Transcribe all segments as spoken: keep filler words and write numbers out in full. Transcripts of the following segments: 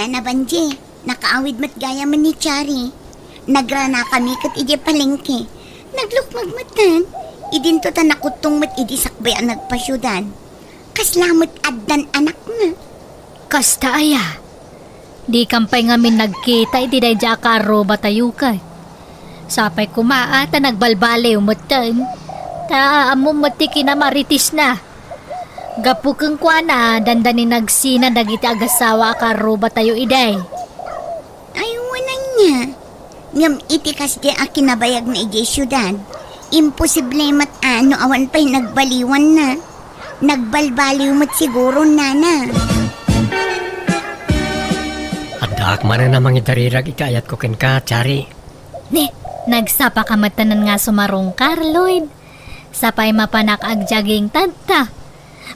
Nana Banji, nakaawid met gayamen ni Chari. Nagranakami ket idiay palengke. Naglukmeg metten. Idinto ta nakuttong met idi sakbay a nagpasiudad. Kasla met addan anakna. Kasta aya? Dikam pay ngamin nagkita iti daydiay a kaarrubatayo ket. Sapay koma a ta nagbalbaliw metten. Ta ammom met ti kinamaritisna. Gapu kenkuana, dandani nagsina dagiti agasawa a kaarrubatayo idi. Ay, wen ania. Ngem iti kasdi a kinabayagna idiay siudad, imposible met a no awan pay nagbaliwanna. Nagbalbaliw met siguro, nana. Addaak manen a mangidarirag iti ayatko kenka, Chari. Ne, nagsapaka metten nga sumarungkar, Lloyd. Sapay mapanak agjogging tatta.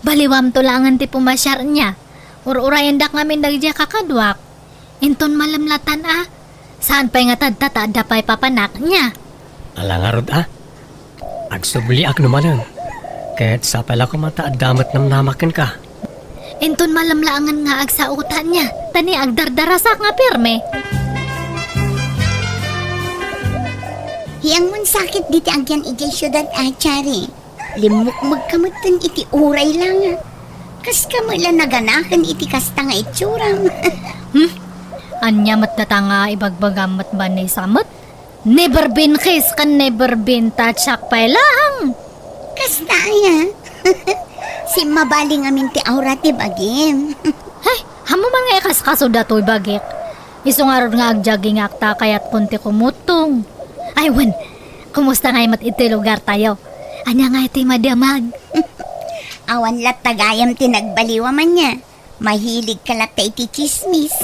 Baliwamto laengen ti pumasiar ania. Ur-urayendak ngamin dagiti kakaduak. Inton malem latan a, saan pay nga tatta ta adda pay papanak ania. Ala ngarud a, agsubliak no malem. Ket sapay la koma ta adda met namnamak kenka. Inton malem laengen nga agsaota ania, ta ni agdardarasak nga pirme. Hiangmon sakit diti agyan idiay siudad a, Chari. Limmukmegka metten iti uray la nga. Kaska met la naganaken iti kasta nga itsuram. Hmm? Ania met data nga ibagbagam met, Vanessa met? Never been kiss ken never been touch-ak pay laeng. Kasta aya? Simmabali ngamin ti aura ti bagim. Hay, ammom man nga ikaskaso datoy bagik. Isu ngarud nga agjoggingak ta kayatkon ti kumuttong. Ay, wen, kumusta ngay met iti lugartayo? Ania ngay ti madamag? Awan latta gayam ti nagbaliwam ania. Mahiligka latta iti tsismis.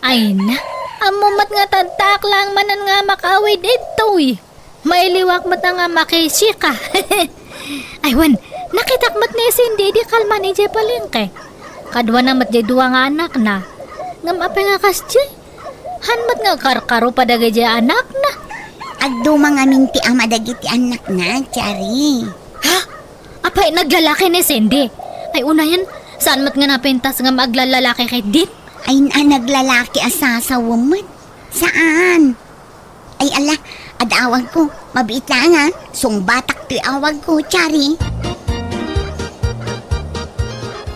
Ay na, ammom met nga tattaak laeng manen nga makaawid ditoy. Mailiwak met nga makisika. Ay, wen, nakitak met ni Cindy idi kalman idiay palengke. Kaduana met diay dua nga anakna. Ngem apay nga kasdiay? Han met nga karkaro pa dagiti anakna. Agduma ngamin ti ama dagiti annakna, Chari. Ha? Apay, naglalaki ni Cindy? Ay, unayen, saan met nga napintas nga aglallalaki ketdin? Ay, na, naglalaki a sasawa met. Saan? Ay, ala, adda awagko. Mabiit laeng, a. Sungbatak toy awagko, Chari.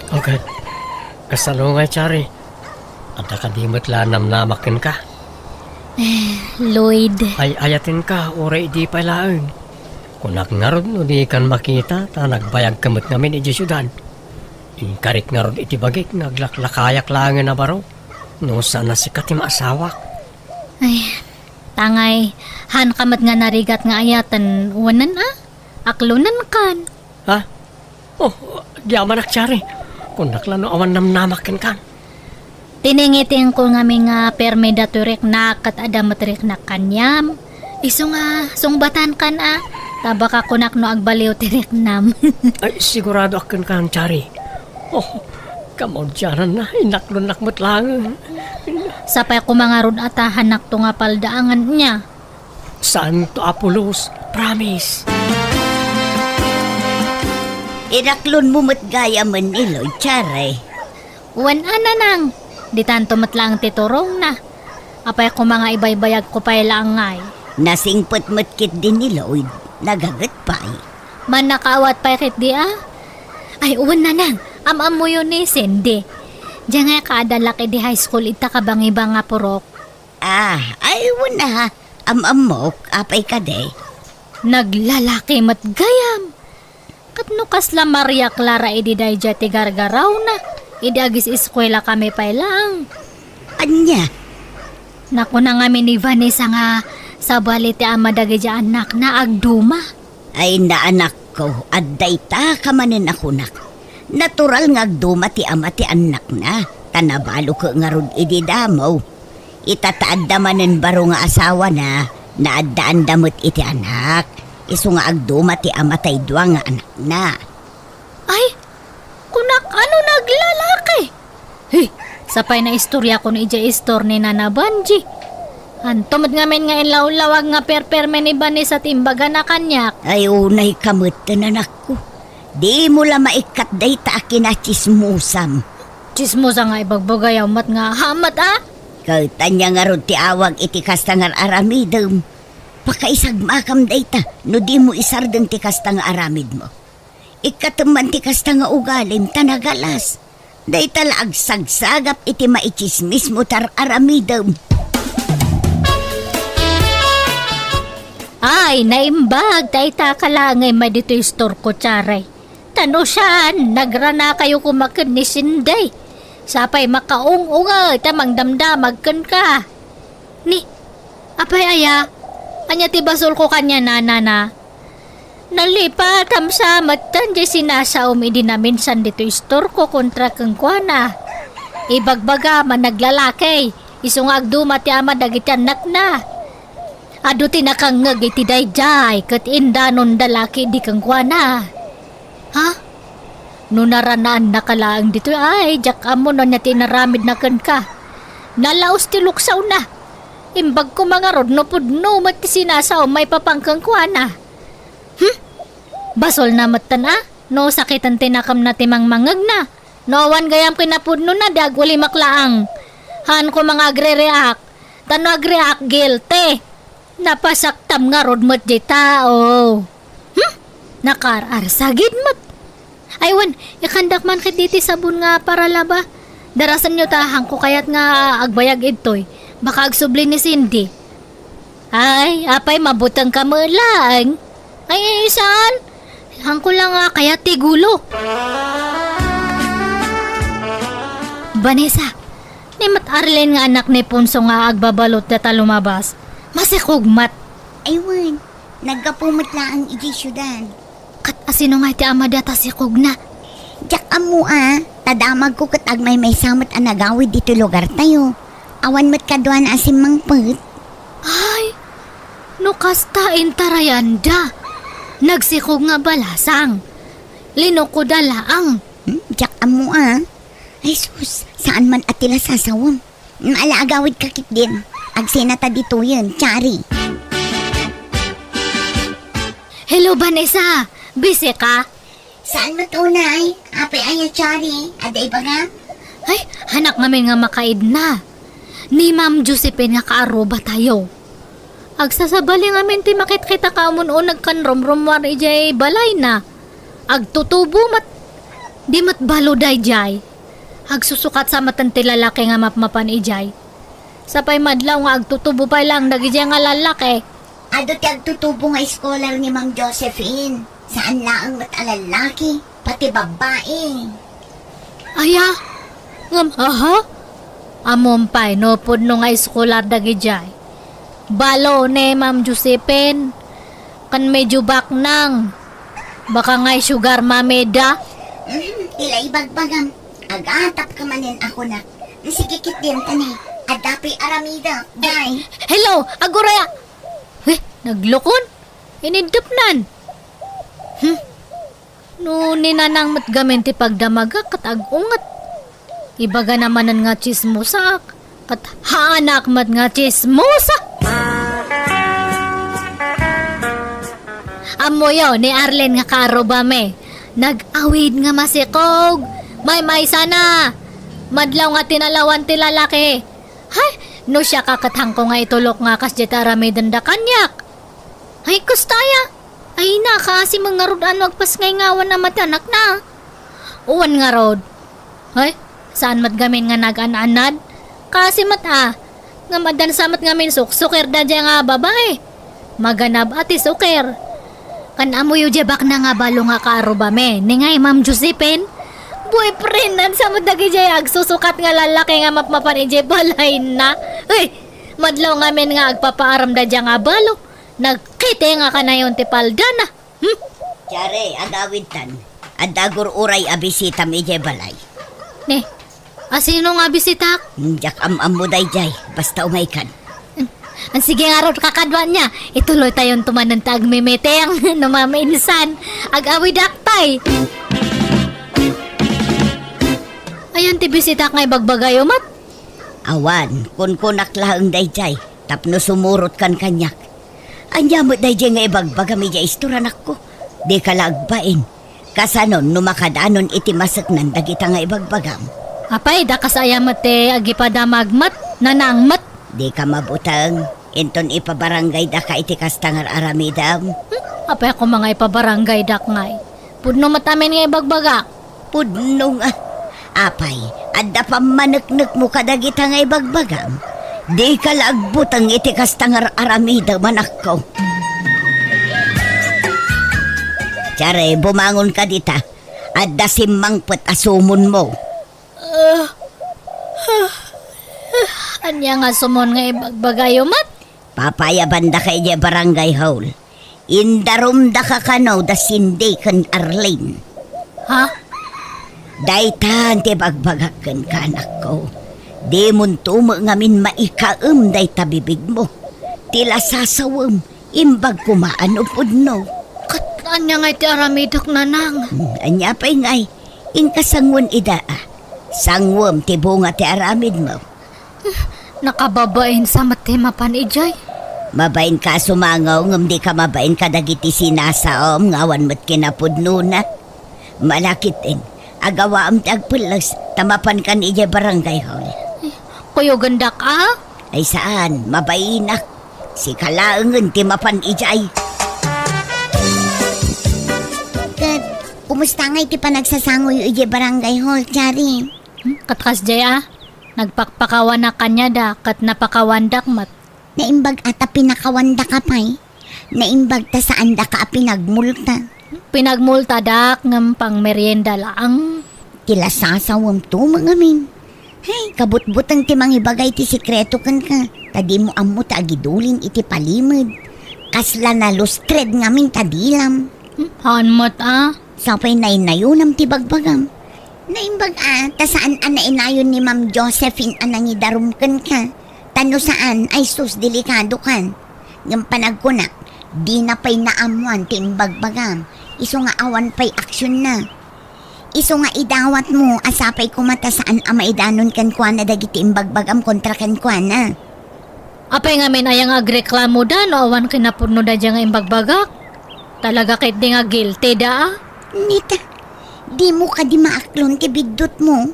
Okay. Kasano ngay, Chari? Adda kadi met la namnamak kenka? Eh, Lloyd. Ay-ayatenka, uray idi pay laeng. Kunak ngarud no dikan makita, ta nagbayagka met ngamin idiay siudad. Inkarik ngarud iti bagik nga aglaklakayak laengen a baro, no saan a sika ti maasawak. Ay, tangay, hanka met nga narigat nga ayaten, wenen a? Aklonenkan. Ha? Oh, agyamanak, Chari. Kunak la no awan namnamak kenkan. Tiningitengko ngamin nga permi datoy riknak ket adda met riknak kaniam. Isu nga, sungbatankan a, ta baka kunak no agbaliw ti riknam. Ay, siguradoak kenkan, Chari. Oh, kamaudiananna, inaklonnak met laeng. Sapay koma ngarud a ta hanakto nga paldaangen nia. Santo a pulos, promise. Inaklonmo met gayamen ni Lloyd, Chari. Wen a, nanang, ditanto met laeng ti turongna. Apay koma nga ibaybayagko pay laeng ngay? Nasingpet met ketdi ni Lloyd, nagaget pay. Mannakaawat pay ketdi a? Ay, wen, nanang, am-ammoyo ni Cindy. Diay ngay kaadalak idi high school ita kabangibang nga purok. Ah, ay, wen a, am-ammok, apay kadi? Naglalaki met gayam. Ket no kasla Maria Clara idi daydiay ti gargarawna, idi agis-eskuelakami pay laeng. Ania? Nakuna ngamin ni Vanessa nga sabali ti ama dagiti annakna agduma. Ay, na, anakko, adda ita ka manen a kunak. Natural nga agduma ti ama ti annakna, ta nabalo ket ngarud idi damo. Ita ta adda manen baro nga asawana, naaddaanda met iti anak. Isu nga agduma ti ama tay dua nga anakna. Ay, kunak, ano, naglalaki? He, sapay naistoriakon idiay istor ni Nana Banji. Anto met ngamin nga inlawlawag nga perpermi ni Vanessa ti imbagana kaniak? Ay, unayka met, anakko. Dimo la maikkat dayta a kinatsismosam. Chismosa nga ibagbagayo met nga hamat a? Ket ania ngarud ti awag iti kasta nga ar-aramidem? Pakaisagmakam dayta no dimo isardeng ti kasta nga aramidmo. Ikkatem man ti kasta nga ugalim ta nagalas. Dayta la agsagsagap iti maichismismo ti ar-aramidem. Ay, naimbag, dayta ka laeng nga immay ditoy istorko, Tiare. Ta no saan, nagranakayo koma ken ni Cindy. Sapay makaung-unget ta mangdamdamag kenka. Ni, apay aya? Ania ti basolko kaniana, nana? Nalipatam sa metten ti sinasaom idi naminsan ditoy istorko kontra kenkuana. Ibagbaga, managlalaki, isu nga agduma ti ama dagiti annakna. Adu ti nakangngeg iti daydiay ket indanonda la ketdi kenkuana. Ha? No naranaannaka laeng ditoy, ay, diak ammo no ania ti inaramidna kenka. Nalaos ti luksawna. Imbag koma ngarud no pudno met ti sinasaom maipapan kenkuana. Hmm? Basolna metten a, no sakiten ti nakemna ti mangmangngegna. No awan gayam kinapudnona, di agulimak laeng. Haan koma nga agre-react. Ta no agreak, guilty. Napasaktam ngarud met dita, o. Hmm? Nakaar-arsagid met. Ay wen, ikandak man ketdi ti sabon nga paralaba. Darasenyo ta, haanko kayat nga agbayag idtoy. Baka agsubli ni Cindy. Ay, apay, mabutengka met laeng. Ay, ay, saan? Haanko la nga kayat ti gulo. Vanessa, ni met Arlene nga anak ni Ponso nga agbabalot dita lumabas. Masikog met. Ay wen, naggapu met laeng idiay siudad. Ket asino ngay ti ama dita sikogna? Diak ammo a, ta damagko ket agmaymaysa met a nagawid ditoy lugartayo. Awan met kaduana a simmangpet. Ay, no kasta, intarayanda. Nagsikog nga balasang. Linukoda laeng. Hmm, diak ammo a. Ay sus, saan man a ti la sasawem. Ala, agawidka ketdin. Agsina ta ditoyen, Tiare. Hello, Vanessa. Busy ka? Saan met unay? Apay aya, Tiare? Adda ibagam? Ay, haanak ngamin nga makaidna. Ni Ma'am Josephine nga kaarrubatayo. Agsasabali ngamin ti makitkitaka umun-uneg ken rumrummuar idiay balayna. Agtutubo met. Di met balo daydiay. Agsusukat sa metten ti lalaki nga mapmapan idiay. Sapay madlaw nga agtutubo pay laeng dagidiay nga lalaki. Adu ti agtutubo nga scholar ni Ma'am Josephine. Saan laeng met a lalaki, pati babbai. Aya? Ngem, aha? Ammom pay no pudno nga eskolar dagidiay. Balo ni Ma'am Josephine, ken medyo baknang. Baka ngay sugar mommy da? Mm, ti la ibagbagam. Agatapka manen a kunak. Sige, ketdin, tani. Adda pay aramidek, day. Hello, aguraya. Eh, naglukon? Iniddepnan. Hmm. No ni Nanang met gamin ti pagdamagak ket ag-unget. Ibagana manen nga tsismosaak, ket haanak met nga tsismosa. Ammoyo ni Arlene nga kaarrubami. Nag-awid nga masikog. Maymaysana. Madlaw nga tinalawan ti lalaki. Hay, no siak a ket haanko nga itulok nga kasdiay ti aramidenda kaniak. Ay, kasta aya. Ay, nakaasi met ngarud a no agpasngayngawan a madi anakna. Wen ngarud. Ay, saan met gamin nga nag-an-anad? Kaasi met a. Ngem addan sa met ngamin suksuker daydiay nga babai. Maganab a ti suker. Ken ammoyo diay baknang a balo nga kaarrubami, ni ngay Ma'am Josephine? Boyfriendan sa met dagidiay agsusukat nga lalaki nga mapmapan idiay balayna. Uy, madlaw ngamin nga agpapaaram daydiay nga balo. Nagkiteng a kanayon ti paldana. Hmm? Tiare, agawidtan. Adda agur-uray a bisitam idiay balay. Ne, asino nga bisitak? Hmm, diak am-ammo daydiay. Basta umaykan. Hmm. Sige ngarud, kakaduan nia. Ituloytayonto manen ti agmimeeting no maminsan. Ag-awidak pay. Ayan ti bisitak nga ibagbagayo met? Awan, kunkunak laeng daydiay tapno sumurotkan kaniak. Ania met daydiay nga ibagbagam idiay istor, anakko? Dika la agbain. Kasanon no makadanon iti maseknan dagita nga ibagbagam? Apay, dakas aya met ti agipadamag met, nanang met? Dika mabuteng. Inton ipabarangaydaka iti kasta nga ar-aramidem. Hmm? Apay a koma nga ipabarangaydak ngay? Pudno met amin nga ibagbagak. Pudno nga. Apay, adda pammaneknekmo kadagita nga ibagbagam? Dika la agbuteng iti kasta nga ar-aramidem, anakko. Tiare, bumangonka dita. Adda simmangpet a sumonmo. Ah, ah, ah, ania nga sumon nga ibagbagayo met? Papayabandaka idiay barangay hall. Indarumdaka kano da Cindy ken Arlene. Ha? Daytan ti ibagbagak kenka, anakko. Dimonto met ngamin maikaem dayta bibigmo. Ti lasasawem, imbag koma a no pudno. Ket ania ngay ti aramidek, nanang? Hmm, ania pay ngay? Inka sangoen ida, a. Sangoem ti bunga ti aramidmo. Nakababain sa met ti mapan idiay. Mabainka a sumango ngem dika mabain kadagiti sinasaom nga awan met kinapudnona. Malakiten, agawaam ti agpelles ta mapankan idiay barangay hall. Kuyogendak a? Ay saan, mabainak. Sika laengen ti mapan idiay. Ket, kumusta ngay ti panagsasangoyo idiay barangay hall, Tiare? Hmm, ket kasdiay a, nagpakpakawanak kaniada ket napakawandak met. Naimbag a ta pinakawandaka pay. Naimbag ta saandaka a pinagmulta. Pinagmultadak ngem pangmerienda laeng. Ti lasasawemto met ngamin. Hay, kabutbuteng ti mangibagay ti sekreto kenka, ta dimo ammo ta agidulin iti palimed. Kasla nalustred ngamin ta dilam. Hmm, haan met a. Sapay naynayonam ti bagbagam. Naimbag a, ta saan a nainayon ni Ma'am Josephine a nangidarum kenka. Ta no saan, ay sus, delikadokan. Ngem panagkunak, dina pay naammoan ti imbagbagam. Isu nga awan pay aksionna. Isu nga idawatmo a sapay koma ta saan a maidanon kenkuana dagiti imbagbagam kontra kenkuana. Apay ngamin aya nga agreklamoda no awan kinapudnoda daydiay nga imbagbagak? Talaga ketdi nga guilty da a? Nita, dimo kadi maaklon ti biddutmo?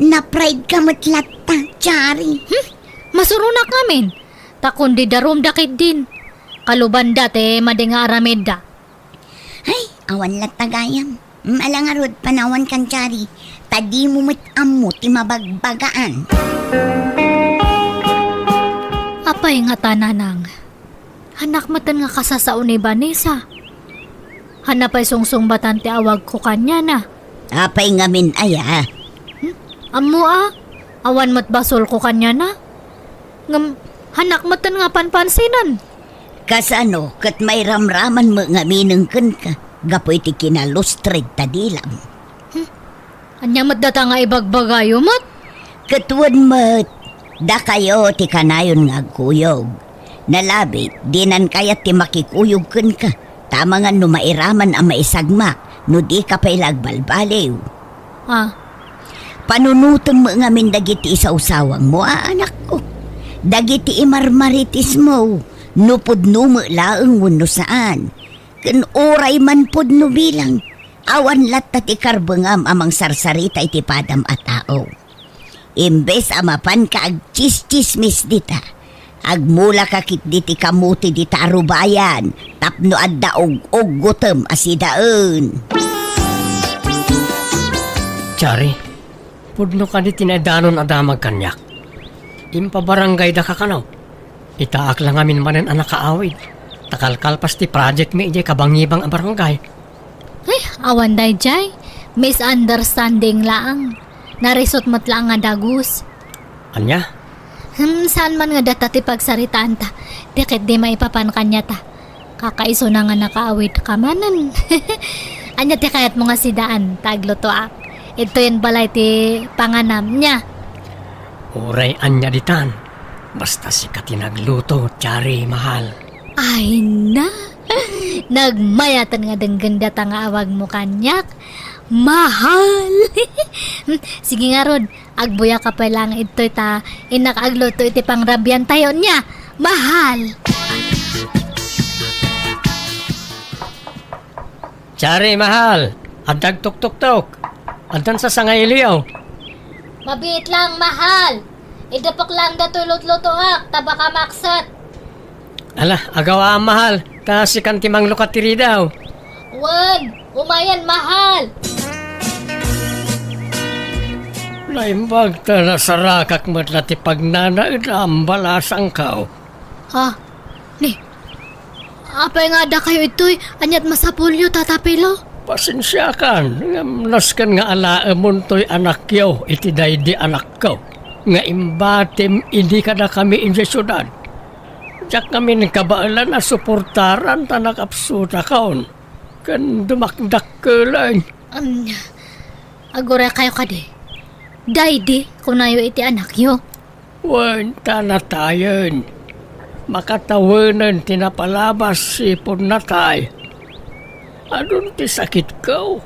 Na-pride ka met latta, Tiare. Hmm? Masuronak ngamin. Ta kundi darumda ketdin. Kalubanda ti madi nga aramidda. Ay, awan latta gayam. Ala ngarud, panawankan, Tiare, ta dimo met ammo ti mabagbagaan. Apay ngata, nanang? Hanak metten nga kasasao ni Vanessa. Haan pay sungsungbatan ti awagko kaniana. Apay ngamin aya? Hmm? Ammo a, awan met basolko kaniana. Ngem, hanak metten nga panpansinan. Kasano ket mairamraman met ngaminen kenka gapu iti kinalustred ta dilam? Hmm? Ania met data nga ibagbagayo met? Ket wen met, dakayo ti kanayon nga agkuyog. Nalabit, dinan kayat ti makikuyog kenka, ta amangan no mairaman a maisagmak, no dika pay la agbalbaliw. Ah. Panunotem met ngamin dagiti isawsawangmo a anakko. Dagiti imarmaritismo, no pudno met laeng wenno saan. Ken uray man pudno bilang, awan latta ti karbengam a mangsarsarita iti padam a tao. Imbes a mapanka agtsistsismis dita, agmulaka ketdi ti kamote dita a rubayan tapno adda ug-uggotem a sidaen. Tiare, pudno kadi ti naidanon a damag kaniak? Impabarangaydaka kano? Itaak la ngamin manen a nakaawid, ta kalkalpas ti projectmi idiay kabangibang a barangay. Ay, awan daydiay. Misunderstanding laeng. Narisot met laeng nga dagus. Ania? Hmm, saan man nga data ti pagsaritaanta. Ti ketdi maipapan kaniata. Kakaisuna nga nakaawidka manen. Ania ti kayatmo nga sidaan ta aglutoak? Idtoyen balay ti panganam, nia? Uray ania ditan, basta sika ti nagluto, Tiare, mahal. Ay na! Nagmayaten nga denggen data nga awagmo kaniak, mahal! Sige ngarud, agbuyaka pay laeng idtoy ta innak agluto iti pangrabiantayo, nia, mahal! Tiare, mahal, adda agtuktoktok. Addan sa sangailiyo. Mabiit lang, mahal. Idepek lang datoy lutlutoak, ta baka makset. Ala, agawa, mahal. Ta sikan ti manglukat ti ridaw. Wen, umayen, mahal. Naimbag ta nasarakak met la ti pagnanaedam, balasangko. Ha? Ni, apay nga addakayo itoy? Aniat masapulyo, Tata Pilo? Pasensiakan, ngem nasken nga alaemontoy anakyo iti daydi anakko nga imbatim idi kadakami idiay siudad. Diak ngamin kabaelan a suportaran ta nakapsutakon ken dumakdakkel. Ania, aguraykayo kadi? Daydi, kunayo iti anakyo. Wen, ta natayen. Makatawenen ti napalabas ti ipon natay. Adun ti sakitko.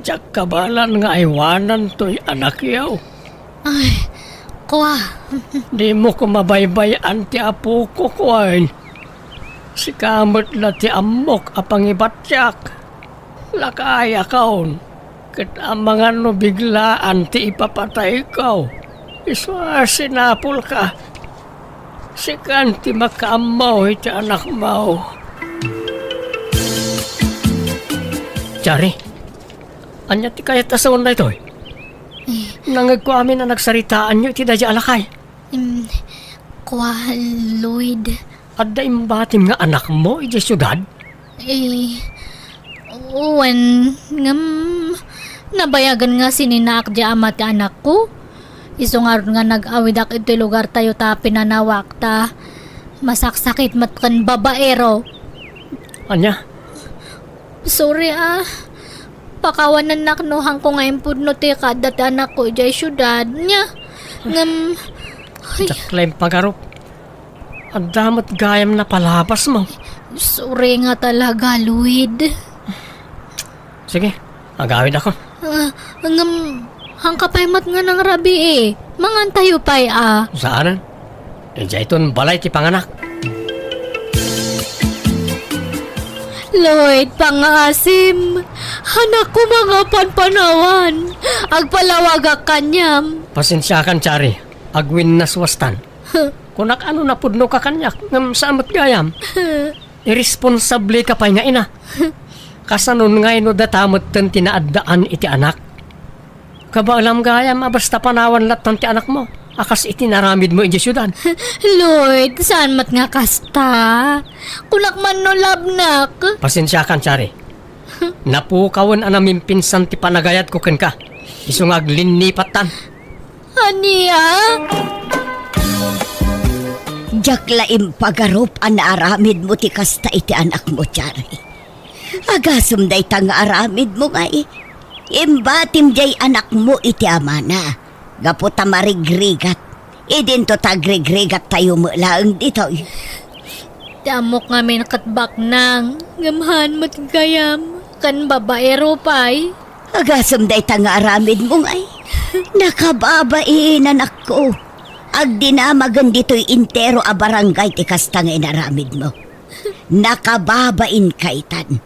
Diak kabaelan nga aywanan toy anakyo. Ay, kua. Dimo ko mabaybay-an ti apoko, kua. Sika met la ti ammok a pangibatiak. Lakayakon, ket amangan no biglaan ti ipapatayko. Isu a sinapulka. Sikan ti makaammo iti anakmo. Chari, ania ti kayat a sawen daytoy? Eh. Nangegko amin a nagsaritaanyo iti daydi a lakay. Em, kua, Lloyd. Adda imbatim nga anakmo idiay siudad? Eh, wen, ngem, nabayagan nga sininaak diay ama ti anakko. Isu ngarud nga nag-awidak iti lugartayo ta pinanawak ta masaksakit met ken babaero. Ania? Sorry, ah. Pakawanennak no haanko nga impudno ti kaadda ti anakko idiay siudad. Nia, ngem, ay. Diak la impagarup. Adda met gayam napalabasmo. Sorry nga talaga, Lloyd. Sige, agawidakon. Ah, ngem, haanka pay met nga nangrabii. Mangantayo pay, ah. Saanen? Idiayton balay ti panganak. Lloyd, pangngaasim. Haanakon nga panpanawan. Agpalawagak kaniam. Pasensiakan, Chari. Agwinnaswastan. Kunak a no napudnoka kaniak, ngem saan met gayam. Iresponsableka pay nga ina. Kasanon ngay no data metten ti naaddaan iti anak? Kabaelam gayam a basta panawan lattan ti anakmo, a kas iti naramidmo idiay siudad. Lloyd, saan met nga kasta? Kunak man no labnak. Pasensiakan, Chari. Napukawen a namimpinsan ti panagayatko kenka. Isu nga aglinnipat tan. Ania? Diak la impagarup a naaramidmo ti kasta iti anakmo, Chari. Agasem dayta nga aramidmo ngay, imbatim diay anakmo iti amana, gapu ta marigrigat. Idinto ta agrigrigattayo met laeng ditoy. Ti ammok ngamin ket baknang, ngem haan met gayam, ken babaero pay. Agasem dayta nga aramidmo ngay. Nakababain, anakko. Agdinamagen ditoy intero a barangay ti kasta nga inaramidmo. Nakababain kaytan.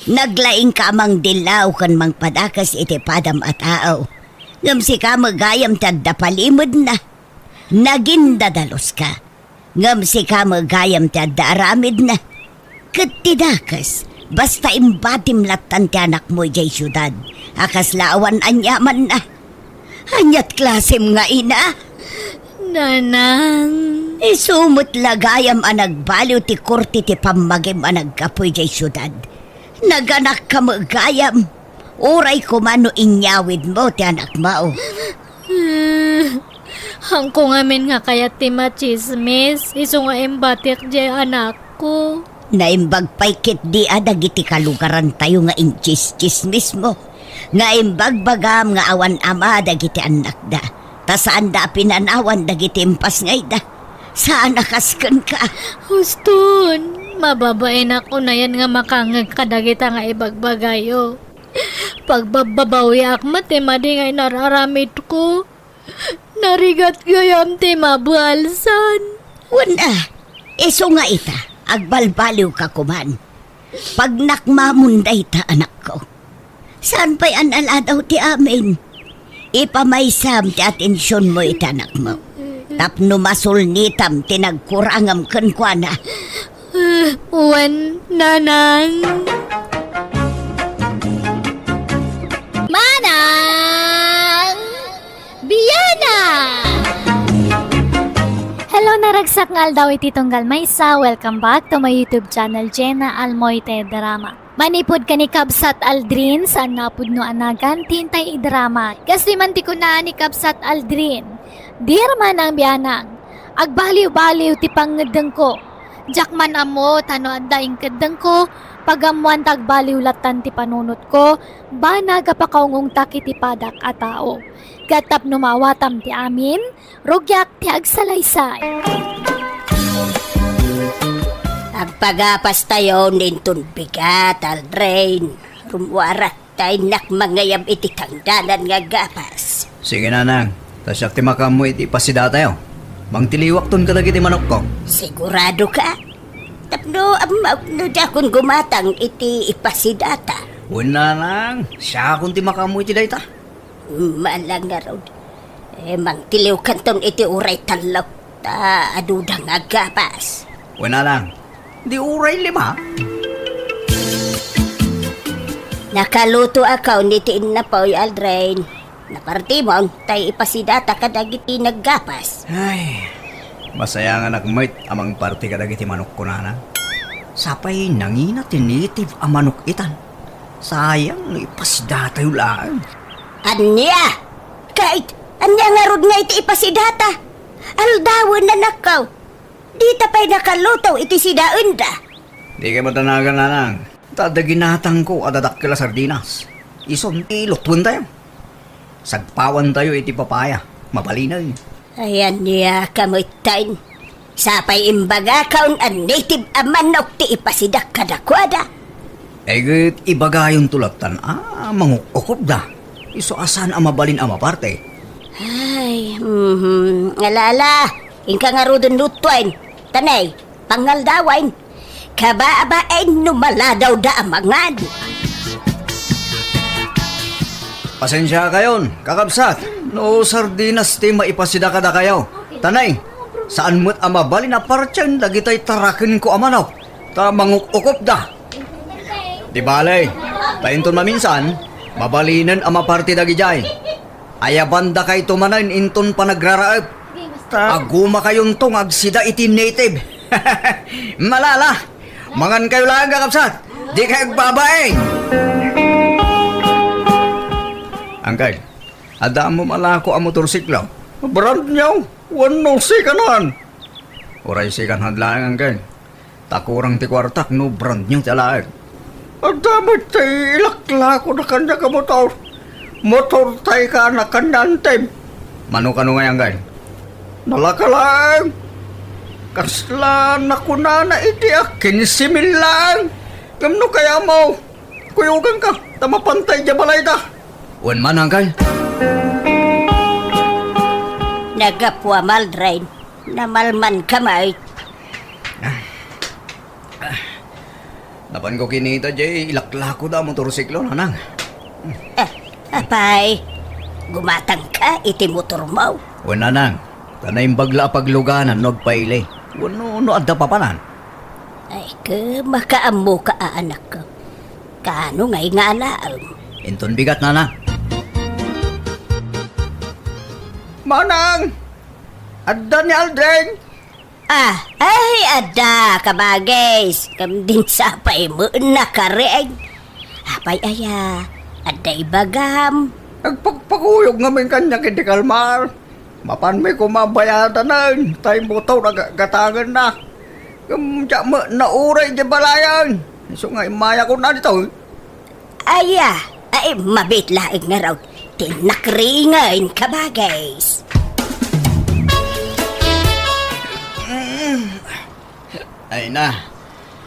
Naglaingka a mangdillaw ken mangpadakes iti padam a tao. Ngem sika met gayam ti adda palimedna. Nagindadaluska. Ngem sika met gayam ti adda aramidna. Ket ti dakes, basta imbatim lattan ti anakmo idiay siudad, a kasla awan aniamanna. Aniat klasem nga ina? Nanang. Isu met la gayam a nagbaliw ti korte ti pammagim a naggapu idiay siudad. Naganakka met gayam. Uray koma no inyawidmo ti anakmo. Haanko ngamin nga kayat ti matsismis, isu nga imbatik diay anakko. Naimbag pay ketdi a dagiti kalugarantayo nga intsistsismismo. Naimbag bagam nga awan ama dagiti annakda, ta saanda a pinanawan dagiti impasngayda. Saan a kas kenka. Huston, mababainak unayen nga makangeg kadagita nga ibagbagayo. Pagbabbabawiak met ti madi nga inar-aramidko. Narigat gayam ti mabalsan. Wen a, isu nga ita, agbalbaliwka koman. Pagnakmamon dayta, anakko. Saan pay a naladaw ti amin? Ipamaysam ti atensionmo iti anakmo tapno masulnitam ti nagkurangam kenkuana. Wen, Nanang. Manang! Biana! Hello, naragsak nga aldaw iti tunggal maysa. Welcome back to my YouTube channel, Jenna Almoite Drama. Manipud ken ni Kabsat Aldrin, saanna a pudno a nagan ti intay idrama. Kas di man ti kuna ni Kabsat Aldrin, "Dear Manang Bianang, agbaliw-baliw ti pangngeddengko. Diak man ammo ta no adda inkeddengko, pagammoan ta agbaliw lattan ti panunotko, banag a pakaungongtak iti padak a tao. Ket tapno maawatam ti amin, rugiak ti agsalaysay." Agpagapastayon inton bigat, Aldrin. Rummuarak ta innak mangayab iti tangdanan nga gapas. Sige, Nanang. Ta siak ti makaammo iti ipasidatayo. Mangtiliwakton kadagiti manokko. Sigurado ka? Tapno ammok no diakon gumatang iti ipasidata. Wen, Nanang. Siakon ti makaammo iti dayta. Maala ngarud. Eh, mangtiliwkanton iti uray tallo, ta aduda nga gapas. Wen, Nanang, di uray lima? Nakalutoakon iti innapoy, Aldrin. Napartimon, tay ipasidata kadagiti naggapas. Ay, masayanganak met a mangparti kadagiti manokko, Nanang. Sapay nangina ti native a manok itan. Sayang no ipasidatayo laeng. Ania? Ket ania ngarud nga iti ipasidata? Aldawen, anakko. Dita pay nakaluto iti sidaenda. Dika matanagan, Nanang. Ta adda ginatangko a dadakkel a sardinas. Isun ti lutuen tayo. Sagpawan tayo iti papaya. Mabalinen. Ay, ania ka metten? Sapay imbagakon a native a manok ti ipasidak kadakuada. Ay, ket ibagayonto lattan a manguk-ukopda. Isu a saan a mabalin a maparte. Ay, mhm. Ala, ala. Inka ngaruden lutuen. Tanay, pangaldawen. Kababain no maladawda a mangan. Pasensiakayon, kakabsat, no sardinas ti maipasida kadakayo. Tanay, saan met a mabalin a partien dagitay tarakenko a manok, ta manguk-ukopda. Di bale, ta inton maminsan, mabalinen a maparti dagidiay. Ayabandakayto manen inton panagraraep. Ta agumakayonto nga agsida iti native. Malala, mangankayo laeng, kakabsat. Dikay agbabain. Angkel, adda ammo malako a motorsiklo? Brand new, wenno second hand? Uray second hand laeng, Angkel. Ta kurang ti kuartak no brand new ti alaek. Adda met ti ilaklakoda kaniak a motor. Motor tay ka na kaniak, Angkel. Mano kano ngay, Angkel? Nalaka laeng. Kasla nakunana iti a kinse mil laeng. Ngem no kayatmo, kuyoganka, ta mapantay diay balayda. Wen man, Angkel. Naggapuam, Aldrin. Namalmanka met. Napanko kinita diay ilaklakoda a motorsiklo, Nanang. Eh, apay, gumatangka iti motormo? Wen, Nanang, ta naimbag la a pagluganan no agpaili. Wenno no adda papanan. Ay, ket makaammoka a, anakko. Kaano ngay nga alaem? Inton bigat, Nanang. Manang! Adda ni Aldrin! Ah, ay, adda, kabagis. Ngem dinak sapay met nakariing. Apay aya, adda ibagam? Agpakpakuyog ngamin kaniak iti kalmar. Mapanmi koma a bayadanen, tay motor a ga-, gatangenna. Ngem diak met nauray diay balayen. Isu nga immayakon ditoy. Aya, ay, mabiit laeng ngarud ti nakriingen, kabagis. Ay na.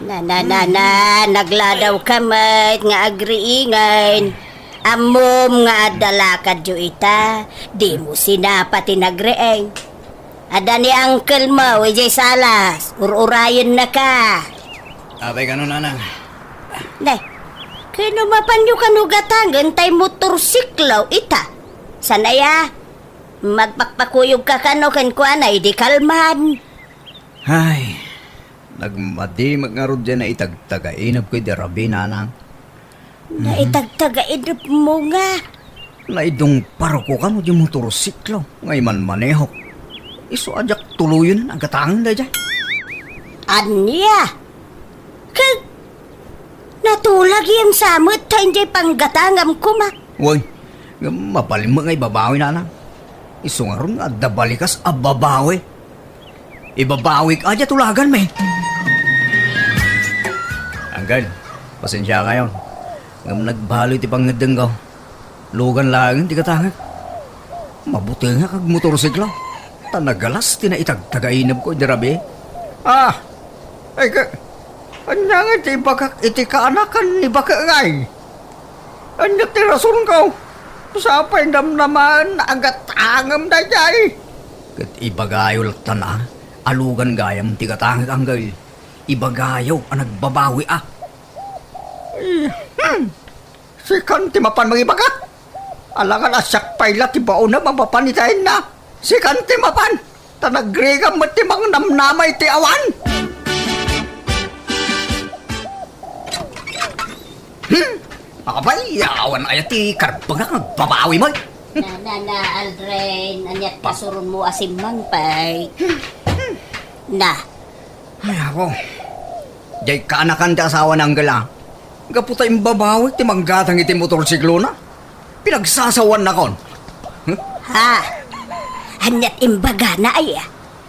Na, na, na, na, nagladawka met nga agriingen. Ammom nga adda lakadyo ita, dimo sinapa ti nagriing. Adda ni uncle mo idiay salas, ur-urayennaka. Apay kano, Nanang? Ne, kano mapanyo kano gatangen tay motorsiklo ita? Saan aya? Magpakpakuyogka kano kenkuana idi kalman. Ay, nagmadi met ngarud diay naitagtagainebko idi rabii, nanang. Naitagtagainebmo nga? Naidungparko kano di motorsiklo nga imanmanehok. Isu a diak tuloyen a gatangem daydiay. Ania? Ket natulagem sa met ta idiay panggatangam koma. Wen, ngem mabalin met nga ibabawi, nanang. Isu ngarud nga adda balikas a babawi. Ibabawik a diay tulaganmi. Anggal, pasensia kayon. Ngem nagbaloy ti pangngeddengko. Lugan laengen ti gatangek. Mabutengak agmotorsiklo. Ta nagalas ti naitagtagainebko idi rabii. Ah! Ay ka, ania nga ti ibagak iti kaanakan ni Bake ngay? Ania ti rasonko? Sapay namnamaen a gatangem daydiay. Ket ibagayo latta a, alugan gayam ti gatangek, Anggal. Ibagayo a nagbabawi a. Hmm. Sikan ti mapan mangibaga. Alangan a siak pay la ti baonem a mapan iti ayna. Sikan ti mapan. Ta nagrigam met ti mangnamnama iti awan. Hmm? Apay, awan aya ti karbengak nga agbabawi met? Na, na, na, Aldrin, aniat pasuronmo a simmangpet? Na. Ay, apo. Diay kaanakan ti asawa ni Anggal a. Gapu ta imbabawik ti manggatang iti motorsiklona. Pinagsasawaannakon. Ha? Aniat imbagana aya?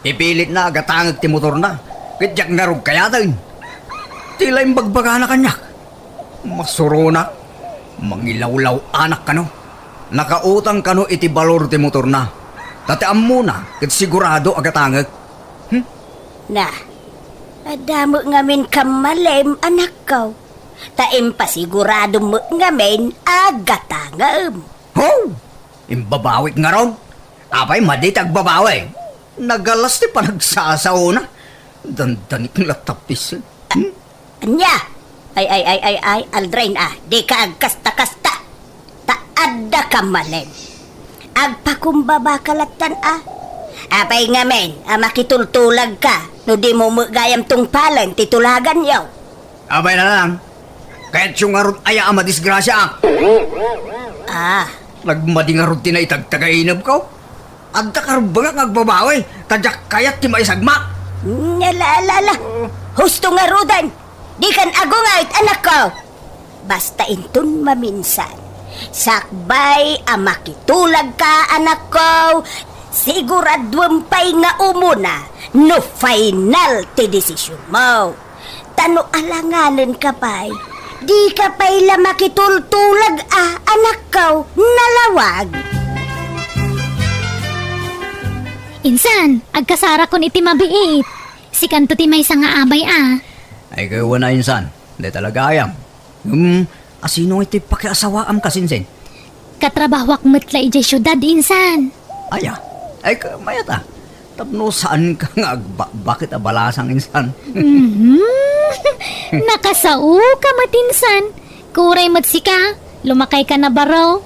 Ipilitna a gatangek ti motorna, ket diak ngarud kayaten. Ti la imbagbagana kaniak. Masuronak, mangilawlaw-anak kano. Nakautang kano iti balor ti motorna. Ta ti ammona, ket sigurado a gatangek. Hmm? Na, adda met ngamin kammalem, anakko. Ta impasigurado met ngamin a gatangem. Ho! Imbabawik ngarud? Apay madi ti agbabawi? Nagalas ti panagsasaona. Dandanik la tapis. Hmm? Ania? Ay, ay, ay, ay, ay, Aldrin a, dika agkasta-kasta. Ta adda kammalem. Agpakumbabaka lattan a. Apay ngamin a makitultulagka no dimo met gayam tungpalen ti tulaganyo? Apay na lang. Kayatyo ngarud aya a madisgrasiaak? Ah. Nagmadi ngarud ti naitagtagainebko. Adda karbengak nga agbabawi, ta diak kayat ti maisagmak. Ala, ala, ala. Husto ngaruden. Dikan agungayt, anakko. Basta inton maminsan, sakbay a makitulagka, anakko, siguraduem pay nga umuna no final ti desisionmo. Ta no alanganenka pay, dika pay la makitultulag a, anakko, nalawag. Insan, agkasarakon iti mabiit. Sikanto ti maysa nga abay a. Ay, kayo na, insan. Dayta la gayam. Hmm, asino nga iti pakiasawaam, kasinsin? Katrabahoak met la idiay siudad, insan. Aya, ay ka, mayat a. Tapno saanka nga agbakbakit a balasang, insan. Mhm. Nakasaoka met, insan. Kuray met sika, lumakayka na baro.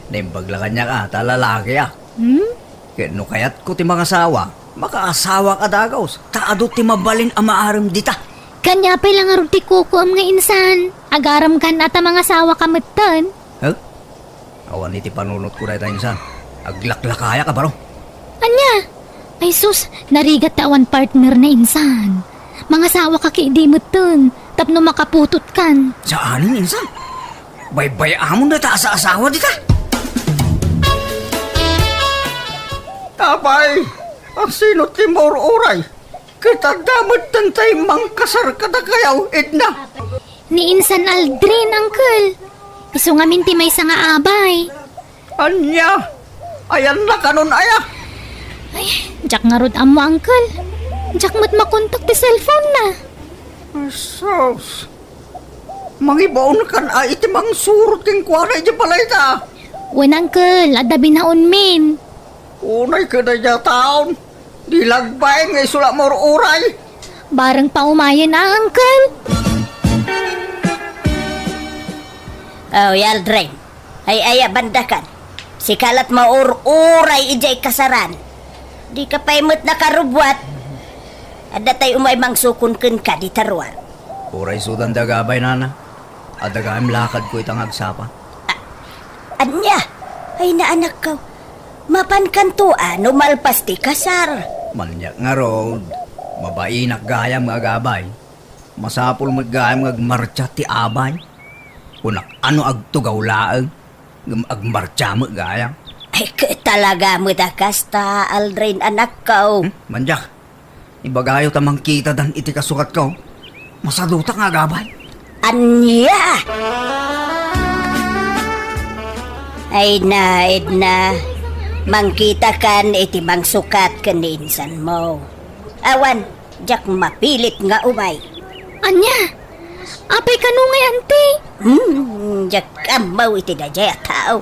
Naimbag la kaniak a, ta lalaki a. Hmm? Ket no kayatko ti mangasawa, makaasawak a dagus, ta adu ti mabalin a maarem dita. Kaniapay la ngarud ti kukuam nga insan, agarem kan a ta mangasawaka metten. Huh? Awan iti panunotko dayta insan. Aglaklakayak a baro. Ania? Ay sus, narigat ta awan partner na insan. Mangasawaka ket idi metten, tapno makaputotkan. Saanen, insan? Baybay-amon dayta a saasawa dita. Apay, asino ti maur-uray? Ket adda met dantay mangkasar kadakayo, Edna. Ni insan Aldrin, uncle. Isu ngamin ti maysa nga abay. Ania? Ayanna kanon aya? Ay, diak ngarud ammo, uncle. Diak met makontak ti cellphone na. Sus. Mangibaonkan a iti mangsurot kenkuana iti balayta. Wen, uncle, adda binaonmin. Unay kadaya taon. Di lagbaen nga isu la maur-uray. Bareng paumayen a, uncle. Oh, Aldrin. Ay, ay, abandakan. Sika la't maur-uray idiay kasaran. Dika pay met nakarubbuat. Adda tay umay mangsukon kenka dita ruar. Uray sudan da gabay, nana. Adda gayam lakadko ita nga agsapa. A-, ania? Ay, naanakko. Mapankanto a no malpas ti kasar. Maniak ngarud, mabainak gayam nga agabay. Masapul met gayam nga agmartsa ti abay. Kunak a no agtugaw laeng, ngem agmartsa met gayam. Ay, ket talaga met a kasta, Aldrin, anakko. Hmm? Maniak, ibagayo ta mangkitadan iti kasuratko. Masadutak nga agabay. Ania? Ay na, Edna. Mangkitakan iti mangsukat ken ni insanmo. Awan, diak mapilit nga umay. Ania? Apay kano ngay, anti? Hmm, diak ammo iti daydiay a tao.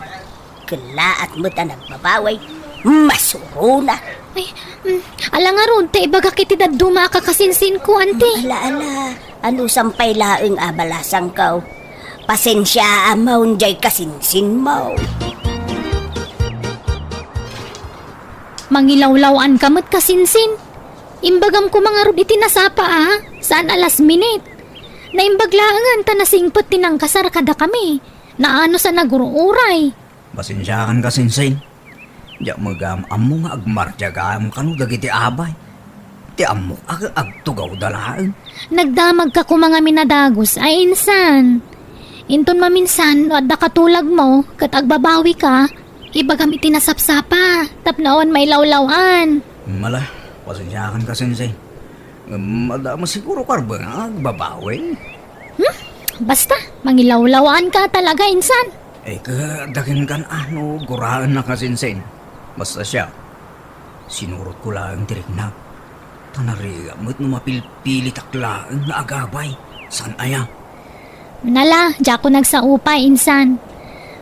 Kellaat met a nagbabawi. Masurona. Ay, mm, ala ngarud, ta ibagak iti dadduma a kakasinsinko, anti. Ala, ala. Anusam pay laeng a balasangko. Pasensiaam diay kasinsinmo. Mangilawlaw-anka met, kasinsin. Imbagam koma ngarud iti nasapa a, saan a last minute. Naimbag laengen ta nasingpet ti nangkasar kadakami. Naanus a nagur-uray. Pasensiakan, kasinsin. Diak met gayam ammo nga agmartsa gayam kano dagiti abay. Ti ammok a agtugawda laeng. Nagdamagka koma ngamin a dagus, ay insan. Inton maminsan, no adda katulagmo, ket agbabawika, ibagam iti nasapsapa, tapno awan mailawlaw-an. Ala, pasensiakan, kasinsin. Ngem adda met siguro karben nga agbabawi. Hmm? Basta, mangilawlaw-anka talaga, insan. Ay, ket adda kenka a no guraenna, kasinsin. Basta siak, sinurotko laeng ti riknak. Ta narigat met no mapilpilitak laeng nga agabay. Saan aya? Ala, diakon agsao pay, insan.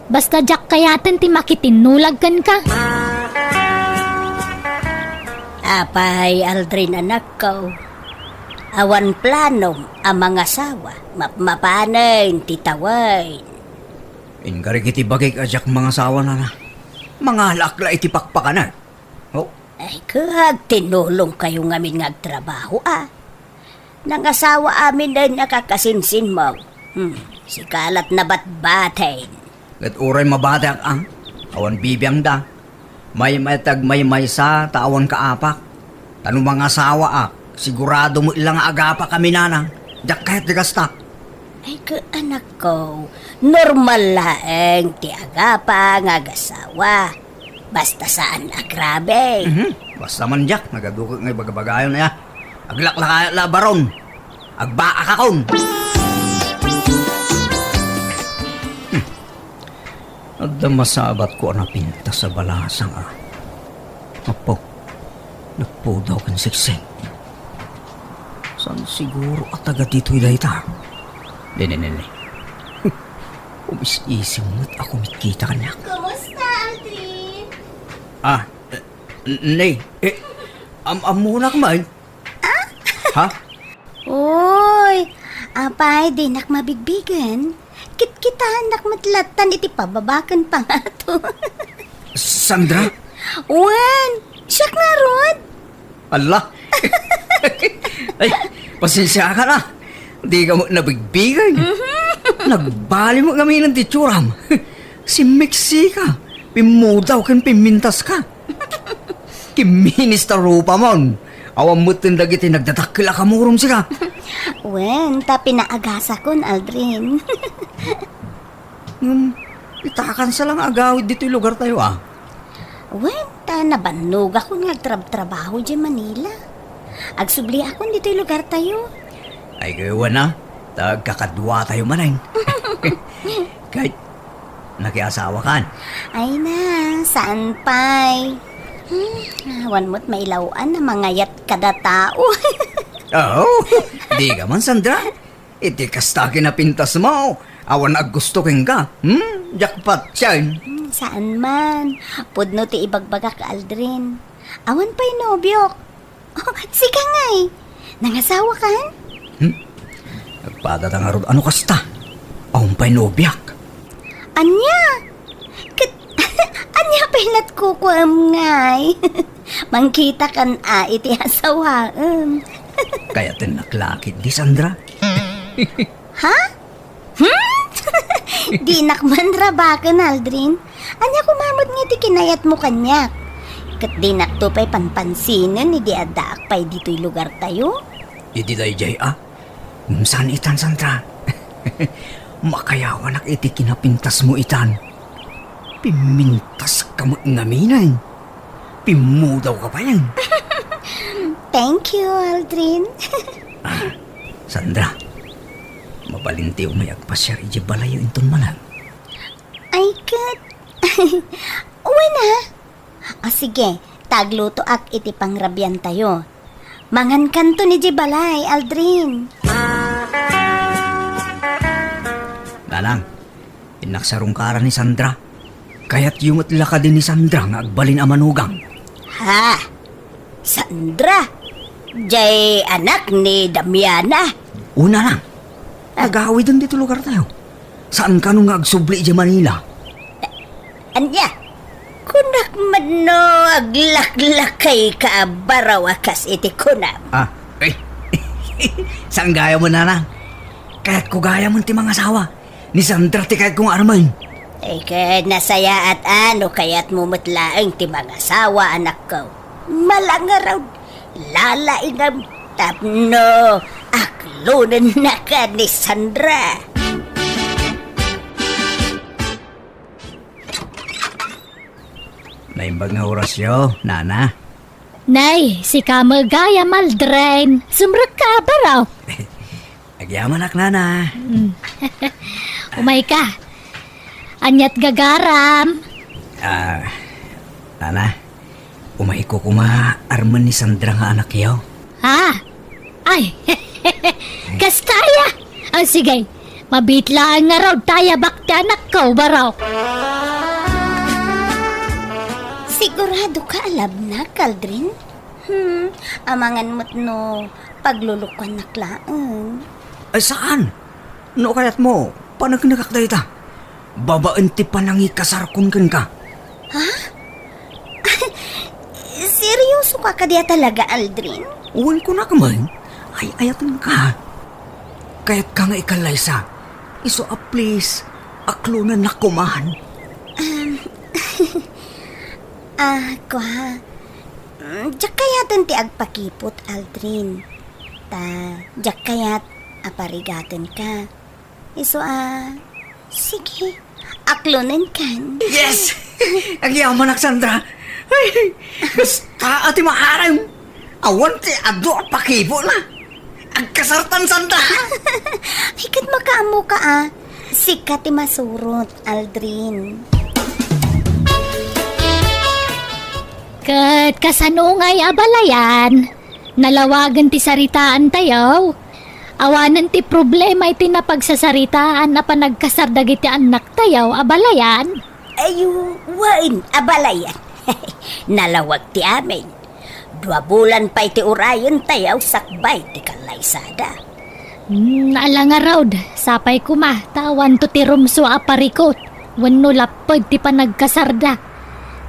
Basta diak kayaten ti makitinnulag kenka. Apay, Aldrin, anakko. Awan planom a mangasawa, mapmapanen ti tawen. Inkarik iti bagik a diak mangasawa, nana. Mangalaak la iti pakpakanak. Oh. Ay, ket tinulongkayo ngamin nga agtrabaho, a. Nangasawa aminen a kakasinsinmo. Hmm, sika la't nabatbaten. Ket uray mabateak, a, awan bibiangda. Maymayta agmaymaysa ta awan kaapak. Ta no mangasawaak, sigurado met la nga agapakami, nana. Diak kayat ti kasta. Ay, ket anakko, normal laeng ti agapa nga agasawa. Basta saan a grabe. Mhm. Basta man diak, nagaduket nga ibagabagayon aya. Aglaklakayat la, baron. Agbaakakon. Hmm. Adda masabatko a napintas a balasang, a. Apo, nagpudaw ken siksik. Saan siguro a taga ditoy dayta? Nene, nene. Umis-isim met a kumitkita kaniak. Kumusta, Aldrin? Ah, eh, N-, Nay, eh, am-, ammonak man. Ah? Ha? Uy, apay, dinak mabigbigen? Kitkitaennak met lattan iti pababaken pangato. Sandra? Wen, siak ngarud. Alla! Ay, pasensiakan, a. Dika met nabigbigen. Mhm. Nagbali met ngamin ti itsuram. Simmeksika, pimmudaw ken pimmintaska. Kimminis ta rupamon. Awan metten dagiti nagdadakkel a kamurom sika. Wen, ta pinaagasakon, Aldrin. Ngem, itakansa la nga agawid ditoy lugartayo, a. Wen, ta nabannogakon nga agtrabtrabaho idiay Manila. Agsubliakon ditoy lugartayo. Ay, ket wen a, ta agkakaduatayo manen. Ket, nakiasawakan? Ay na, saan pay. Hmm, awan met mailaw-an a mangayat kada tao. Oh, dika man, Sandra. Iti kasta a kinapintasmo, awan aggusto kenka. Hmm? Jackpot, siya. Hmm, saan man. Pudno ti ibagbagak, Aldrin. Awan pay nobiok. Oh, sika ngay. Nangasawakan? Hmm? Nagpadata ngarud a no kasta. Awan pay nobiak. Ania? Ket, Ania pay latkukuem ngay? Mangkitakan a iti asawaem. Kayatennak la ketdi, Sandra. Ha? Hmm? Dinak man rabaken, Aldrin. Ania koma met nga ti kinayatmo kaniak? Ket dinakto pay panpansinen idi addaak pay ditoy lugartayo. Idi daydiay a? Saan itan, Sandra? Makayawanak iti kinapintasmo itan. Pimmintaska met ngamin. Pimmudawka pay. Thank you, Aldrin. Ah, Sandra, mabalinti umay agpasiar idiay balayyo inton mangan. Ay, ket. Wen a. O sige, ta aglutoak iti pangrabiantayo. Mangankanton idiay balay, Aldrin. Nanang, innak sarungkaran ni Sandra. Kayatyo met la kadi ni Sandra nga agbalin a manugang? Ha? Sandra? Jay anak ni Damiana? Una lang. Ah. Nagawiden ditoy lugartayo. Saan kano nga agsubli idiay Manila? Ania? Kunak met no aglaklakayka a baraw a kas iti kunam. Ah, eh. Saan gayam, Nanang? Kayatko gayam ti mangasawa. Ni Sandra ti kayatko nga armen. Ay, ket nasayaat a no kayatmo met laeng ti mangasawa, anakko. Malangarod, lalaingam, tapno aklonennaka ni Sandra. Naimbag nga orasyo, Nana. Nay, sika met gayam, Aldrin. Sumrekka a baraw. Agyamanak, Nana. Mm. Umayka. Aniat gagaram? Ah, Nana, umayko koma armen ni Sandra nga anakyo. Ha? Ay, kasta aya? Ah, sige, mabiit laeng ngarud ta ayabak ti anakko, baro. Siguradoka a labnak, Aldrin? Hmm, amangan met no paglulukuannak laeng. Ay, saan? No kayatmo, paneknekak dayta. Babaen ti panangikasarkon kenka. Ha? Seryoso ka kadi a talaga, Aldrin? Wen, kunak man. Ay-ayatenka. Kayatka nga ikallaysa. Isu a please, aklonennak koman. Um, ah, kua. Mm, diak kayaten ti agpakipot, Aldrin. Ta, diak kayat a parigatenka. Isu a, sige, aklonenkan. Yes! Agyamanak, Sandra. Ay, basta a ti maaram. Awan ti adu a pakipotna. Agkasartan, Sandra. Ay, ket makaammoka a. Sika ti masurot, Aldrin. Ket kasano ngay a balayan? Nalawagen ti saritaantayo. Awanen ti problema iti napagsasaritaan a panagkasar dagiti annaktayo a balayan. Ay, wen, a balayan. Nalawag ti amin. Dua bulan pay ti urayentayo sakbay ti kallaysada. Hmm, ala ngarud, sapay koma, ta awanto ti rumsua a parikut, wenno lapped ti panagkasarda.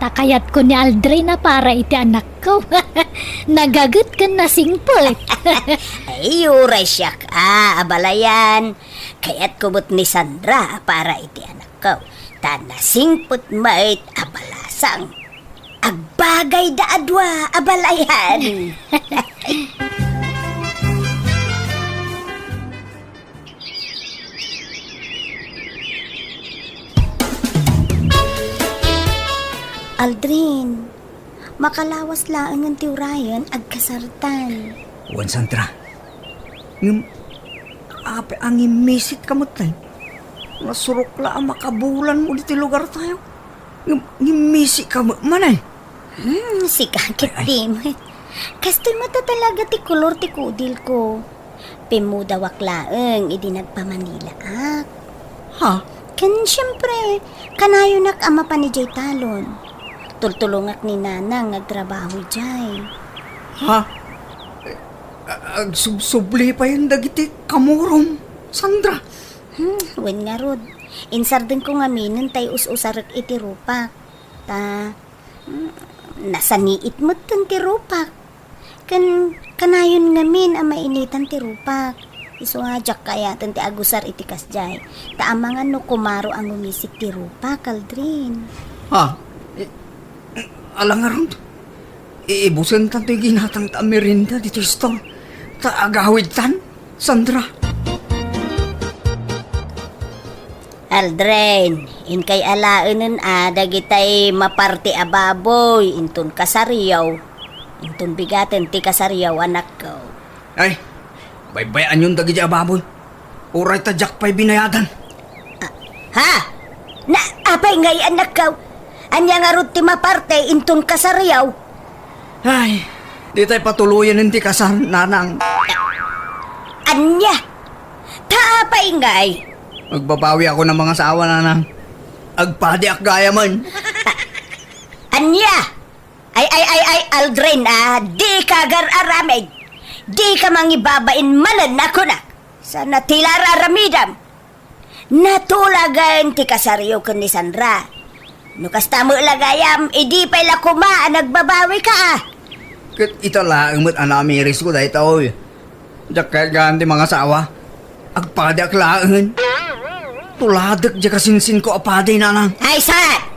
Ta kayatko ni Aldrin a para iti anakko. Nagaget ken nasingpet. Ay, uray siak a, a balayan. Kayatko met ni Sandra a para iti anakko. Ta nasingpet met a balasang. Agbagayda a dua a balayan. Aldrin, makalawas laengen ti urayen agkasartan. Wen, Sandra. Ngem, apay a ngimmisit ka met, tay? Nasurok la a makabulanmo ditoy lugartayo. Ngem, ngimmisik ka met man, ay. Hmm, sika ket di met. Kastoy met a talaga ti kolor ti kudilko. Pimmudawak laeng idi nagpamanilaak. Ha? Ken siempre, kanayonak a mapan idiay talon. Tultulongak ni Nanang nga agtrabaho idiay. Ha? A-, agsubsubli payen dagiti kamurom, Sandra. Hmm, wen ngarud. Insardenko ngaminen tay us-usarek iti rupak. Ta, mm, nasaniit metten ti rupak. Ken kanayon ngamin a mainitan ti rupak. Isu a diak kayat ti agusar iti kasdiay. Ta amangan no kumaro a ngumisik ti rupak, Aldrin. Ha? I-, ala ngarud? Iibusentan toy ginatangta a merienda ditoy store. Ta agawidtan, Sandra. Aldrin, inkay alaenen a dagitay maparte a baboy inton kasariaw, inton bigaten ti kasariaw, anakko. Ay, baybay-anyon dagiti a baboy. Uray ta diak pay binayadan. Ah, ha? Na, apay ngay, anakko? Ania ngarud ti maparte inton kasariaw? Ay, ditay patuloyen ti kasar, nanang. Ania? Ta apay ngay? Agbabawi ako ng mga asawa, nanang. Agpadiak gayamen. Ania? Ay, ay, ay, ay, Aldrin, ah, dika agar-aramid. Dika mangibabain manen a kunak. Saan a ti la ar-aramidam? Natulagen ti kasariaw ken ni Sandra. No kasta met la gayam, idi pay la koma a nagbabawika, ah. Ket ita laeng met a namirisko daytoy. Diak kayat gayam ti mangasawa. Agpadiak laengen. Tuladek diay kasinsinko a padi, nanang. Ay, saan?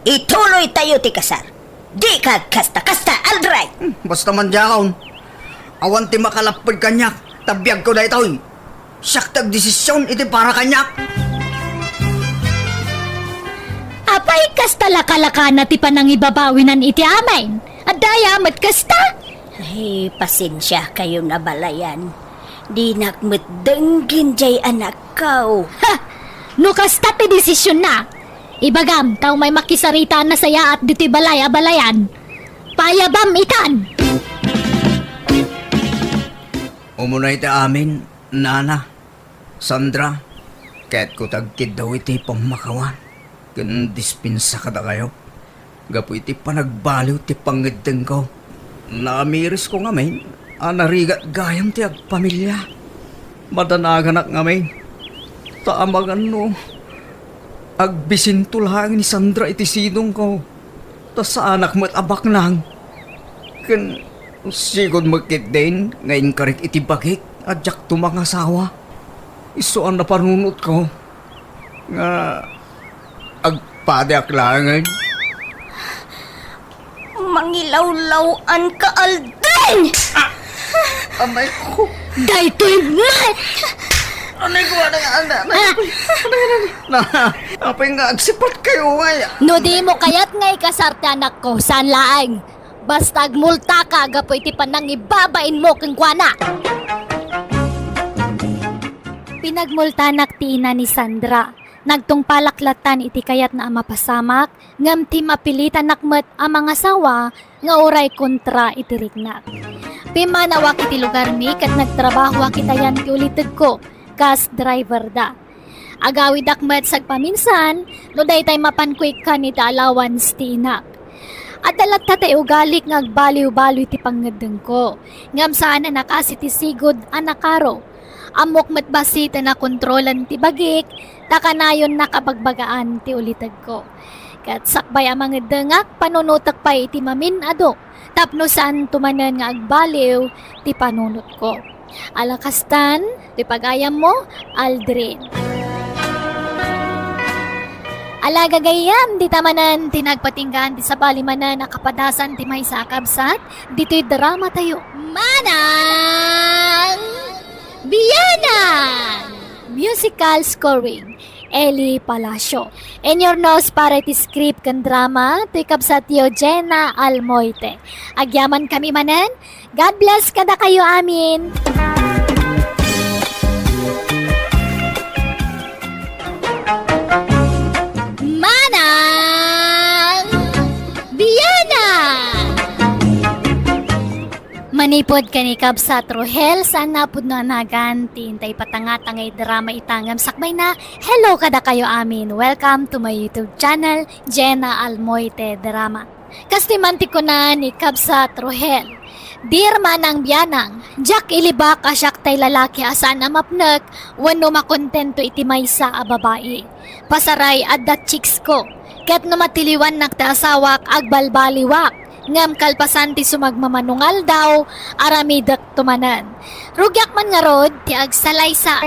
Ituloytayo ti kasar. Dika agkasta-kasta, Aldrin! Hmm, basta man diakon. Awan ti makalapped kaniak, ta biagko daytoy. Siak ti agdesisyon iti para kaniak. Apay, kasta lakalakana ti panangibabawinan iti amin? Adda aya met kasta? Ay, pasensiakayon a balayan. Dinak met denggen diay anakko. Ha! No kasta ti desisionna, ibagam ta umay makisarita a nasayaat ditoy balay a balayan. Payabam itan! Umuna iti amin, Nana, Sandra, kayatko ti agkiddaw iti pammakawan ken dispensa kadakayo gapu iti panagbaliw ti pangngeddengko. Namirisko ngamin a narigat gayam ti agpamilia. Madanaganak ngamin, ta amangan no agbisinto laeng ni Sandra iti sidongko, ta saanak met a baknang. Ken sigud met ketdin nga inkarik iti bagik a diakto mangasawa. Isu a napanunotko nga agpadiak laengen. Mangilawlaw-an ka, Aldrin! Ah! Anay ko. Daytoy met! Anay ko, anay, anay, anay, Ah! Apay, anay, anay, anay. Na, apay nga agsipat kayo, ay. No di mo kayat nga ikasar ti anakko, saan laeng. Basta agmultaka gapu iti panangibabainmo kenkuana. Pinagmultanak ti ina ni Sandra. Nagtungpalak lattan iti kayatna a mapasamak, ngem ti mapilitanak met a mangasawa nga uray kontra iti riknak. Pimmanawak iti lugarmi ket nagtrabahoak iti ayan ti ulitegko, kas driver da. Agawidak met sagpaminsan no daytay mapanko ikkan iti allowance ti inak. Adda latta ti ugalik nga agbaliw-baliw iti pangngeddengko, ngem saan a nakasi ti sigud a nakaro. Ammok met bassit a nakontrolan ti bagik, ta kanayon nakabagbagaan ti ulitegko. Ket sakbay a mangeddengak, panunotek pay iti mamin-adu tapno saanto manen nga agbaliw ti panunotko. Ala kastan, ti pagayammo, Aldrin. Ala gagayyem, dita manen ti nagpatinggaan ti sabali manen a kapadasan ti maysa a kabsat, ditoy drama tayo. Manang Bianang! Musical scoring, Eli Palacio. Inyurnos para iti script ken drama, ti kabsatyo Jenna Almoite. Agyaman kami manen, God bless kadakayo amin. Manang Bianang! Manipud ken ni Kabsat Rohel, saan a pudno a nagan ti intay patangtangay drama ita ngem sakbayna. Hello kadakayo amin. Welcome to my YouTube channel, Jenna Almoite Drama. Kastoy man ti kuna ni Kabsat Rohel, "Dear Manang Bianang, diak ilibak a siak tay lalaki a saan a mapnek wenno makontento iti maysa a babai. Pasaray, adda chicks ko. Ket no matiliwannak ti asawak, agbalbaliwak. Ngem kalpasan ti sumagmamano nga aldaw, aramidekto manen. Rugiak man ngarud ti agsalaysa.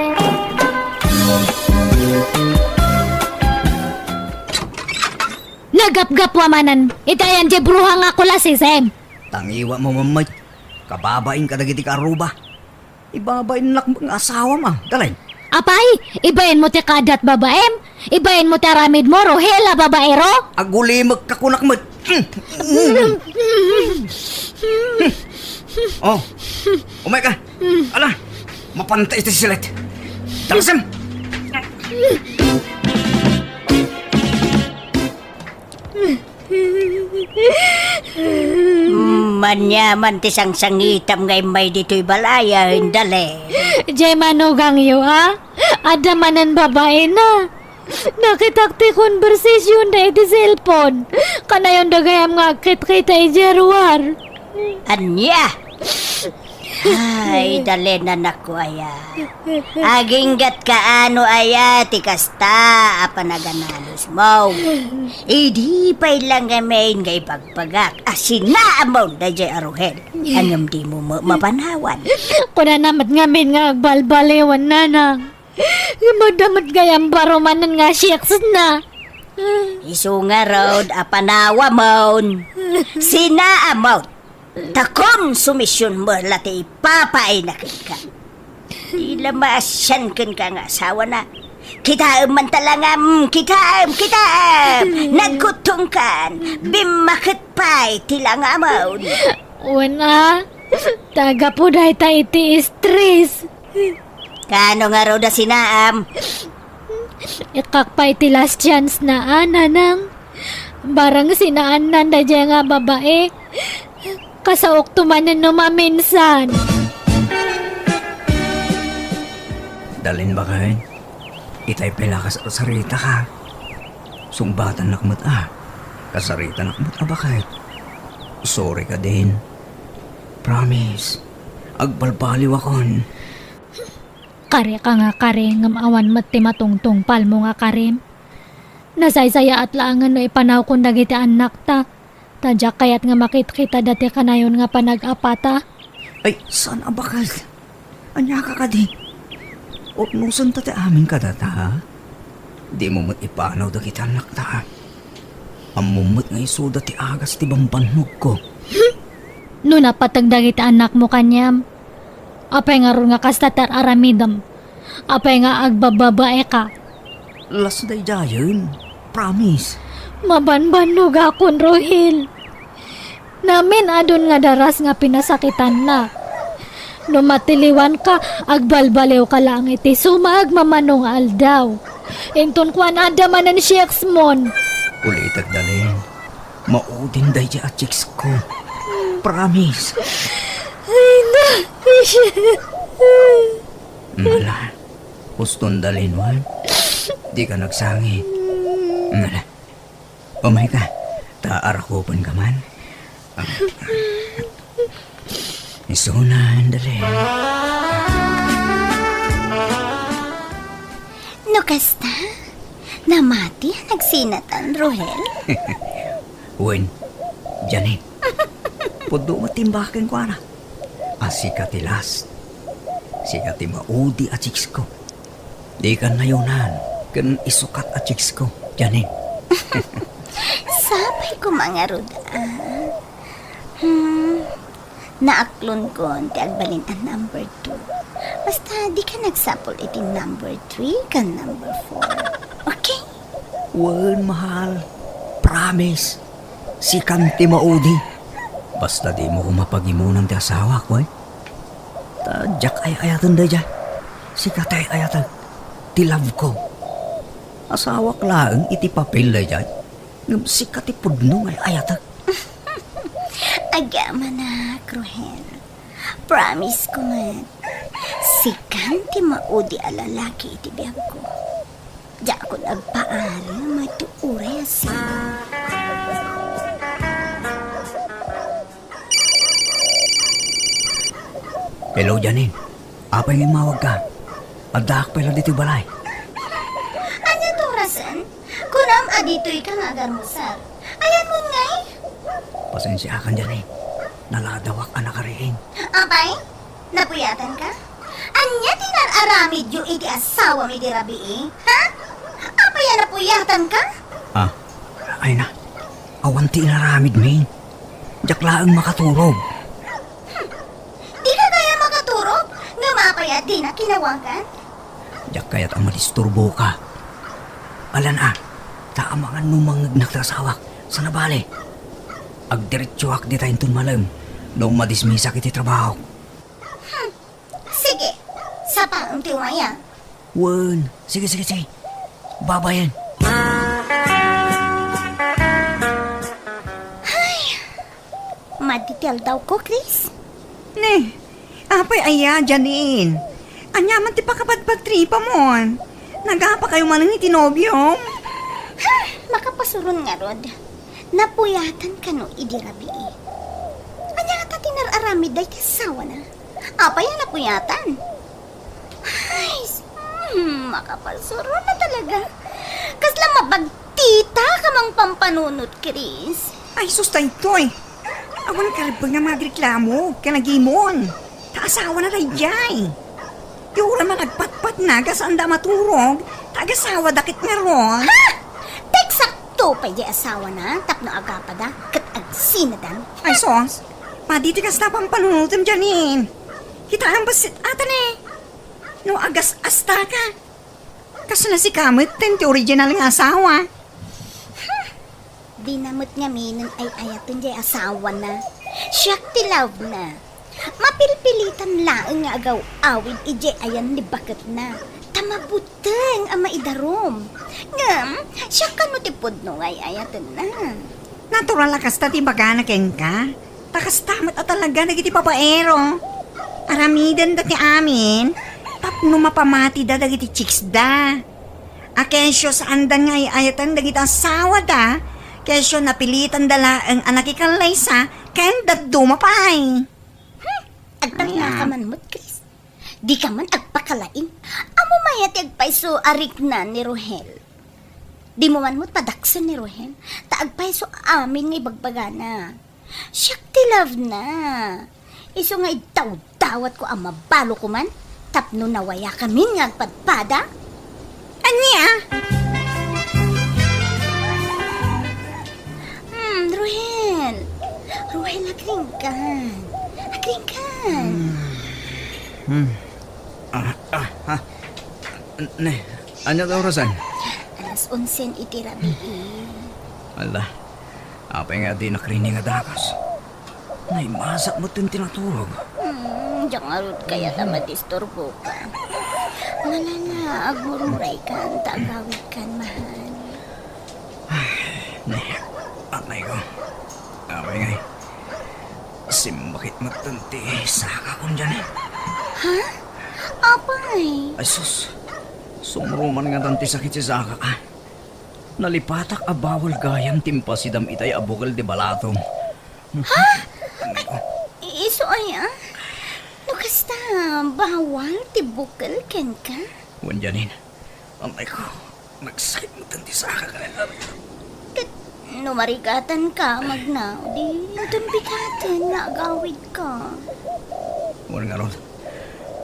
Nagapgapwa manen, iti ayan diay bruha nga kulasisem. Tangiwa mo, Mamay. Kababain kadagiti kaarruba. Ibabainnak nga asawam, ah, Dalin. Apay, ibain mo ti kaaddat babaem? Ibain mo ti aramid mo, Rohel a babaero? Agulimekka kunak met. Oh, umay ka. Ala, mapanta iti silet. Talasem. Maniaman ti sangsangitam nga immay ditoy balay, a, Dalin. Diay manugangyo, a? Adda manen babaena. Nakitak ti conversation da iti cellphone. Kanayon da gayam nga agkitkita idiay ruar. Ania? Ay, Dalin, anakko aya. Aginggat kaano aya ti kasta a panaganalosmo. Idi pay la ngamin nga ibagbagak a sinaamon daydiay a Rohel. Ngem dimo ma-, mapanawan. Kunana met ngamin nga agbalbaliwen, nanang. Ngem adda met gayam baro manen nga sex na. Isu ngarud a panawamon. Sinaamon. Ta konsumision met la ti ipapaayna kenka. Di la maasian kenka nga asawana. Kitaem man ta langam, kitaem, kitaem! Nagkuttongkan, bimmaket pay ti langamon. Wen a, ta gapu dayta iti stress. Kaano ngarud a sinaam? Ikkak pay ti last chance na, a, nanang. Barang sinaannan daydiay nga babae, kasaokto manen no maminsan. Dalin, baket, itay pay la kas-, kasaritaka. Sungbatannak met a. Kasaritanak met a, baket. Sorry ka, Din. Promise. Agbalbaliwakon. Kari ka nga kari, ngem awan met ti matungtungpalmo nga karim. Nasaysayaat laengen no ipanawkon dagiti annakta, ta diak kayat nga makitkitada ti kanayon nga panag-apata. Ay, saan a bakal? Ania ka kadi? Urnosenta ti amin kadata, ha? Dimo met ipanaw dagiti annakta, ha? Ammom met nga isuda ti agas ti bambannogko. No napateg dagiti annakmo kaniam, apay ngarud nga kasta ti ar-aramidem? Apay nga agbababaeka? Las daydiayen, promise. Mabanbannogakon, Rohel. Namin-adun nga daras nga pinasakitannak. No matiliwanka, agbalbaliwka laeng iti sumagmamano nga aldaw. Inton kuan, adda manen chicks mon. Ulitek, Dalin. Maudin daydiay a chicks ko. Promise. Ay, na. Ala, uston, Dalin, wen? Dika nagsangit. Ala. Umayka, ta arakupenka man. Ah. Isunan, Dalin. No kasta, namati a nagsinatan, Rohel? Wen, Janine. Pudno met ti imbag kenkuana. A sika ti last. Sika ti maudi a chicks ko. Dikan nayonan ken isukat a chicks ko, Janine. Sapay koma ngarud, a. Hmm, naaklonkon ti agbalin a number two. Basta, dika nagsapul iti number three ken number four. Okay? Wen, mahal. Promise. Sikan ti maudi. Basta dimo koma pagimunan ti asawak, wen? Ta diak ay-ayaten daydiay. Sika ti ay-ayatek. Ti love ko. Asawak laeng iti papel daydiay. Ngem sika ti pudno nga ay-ayatek. Agamanak, Rohel. Promise ko met. Sikan ti maudi a lalaki iti biagko. Diakon agpaarem iti uray a sino. Hello, Janine. Apay nga immawagka? Addaak pay la ditoy balay. Ania ti orasen? Kun Aram a ditoyka nga agarmusar. Ayanmon ngay? Pasensiakan, Janine. Naladawak a nakariing. Apay? Napuyatanka? Ania ti inar-aramidyo iti asawam idi rabii? Ha? Apay a napuyatanka? Ah, ay na. Awan ti inaramidmi. Diak laeng makaturog. Hmm. Dika gayam makaturog? Ngem apay a dina kinawagan? Diak kayat a madisturboka. Alan a, ta amangan no mangngegnak ti asawak. Sana bale, agdiretsoak dita inton malem no madismisak iti trabahok. Hmm. Sige, sapaem ti umay a. Wen, sige, sige, sige. Babayen. Ay, madi ti aldawko, Chris. Ne, apay aya, Janine? Ania man ti pakapagtripa mon? Nagapakayo manen iti nobiom? Ha, makapasuron ngarud. Napuyatan kano idi rabii? Ania ngata ti inar-aramid dayta asawana? Apay a napuyatan? Ay, s-, hmm, makapasuron na talaga. Kasla mabagtita ka mangpampanunot, Chris. Ay, sus, daytoy. Awan karebbeng nga mangagreklamo ken agimon. Ta asawana daydiay. Ti uray man agpatpatna, gasaanda a maturog, ta agasawada ket ngarud. Ha? Eksakto pay diay asawana tapno agapada ket agsinadan. Ay, sus. Madi ti kasta pampanunotem, Janine. Kitaem bassit ata ne. No agas-asta ka. Kasla sika metten ti original nga asawa. Dina met ngaminen ay-ayaten diay asawana. Siak ti love na. Mapilpilitan laeng nga agaw-awid idiay ayan ni baketna. Ta mabuteng a maidarum. Ngem, siak kano ti pudno nga ay-ayatenna. Natural a kasta ti ibagana kenka. Ta kasta met a talaga dagiti babaero. Aramidenda ti amin tapno mapamatida dagiti chicksda. A kesyo saanda nga ay-ayaten dagiti asawada, kesyo napilitanda laeng a nakikallaysa ken dadduma pay. Hmm, agtalna ka man met, Chris. Dika man agpakalaing. Ammom aya ti agpayso a rikna ni Rohel? Dimo man met padaksen ni Rohel, ta agpayso amin nga ibagbagana. Siak ti love na. Isu nga idawdawatko a mabalo koman tapno nawayakamin nga agpadpada. Ania? Hmm, Rohel. Rohel, agringkan. Agringkan. Hmm. Ah, ah, ah. Ne, ania ti orasen? Alas onsen iti rabii. Ala, apay nga dinak rining a dakas? Naimasak metten ti naturog. Hmm, diak ngarud kayat a madisturboka. Malala, agmurmuraykan ta agawidkan, mahal. Ay, ne, anay ko. Apay ngay. Simbakit metten ti sakakon diay. Ha? Apay? Ay, sus. Sumruman ngatan ti sakit ti sakak, ah. Nalipatak a bawal gayam ti impasidam itay a bukel ti balatom. Ha? Ay, isu aya? No kasta, bawal ti bukel kenka? Wen, Janine. Anay ko, nagsakit metten ti sakak. Ket no marigatanka, Magna, di inton bigaten nga agawidka. Wen ngarud,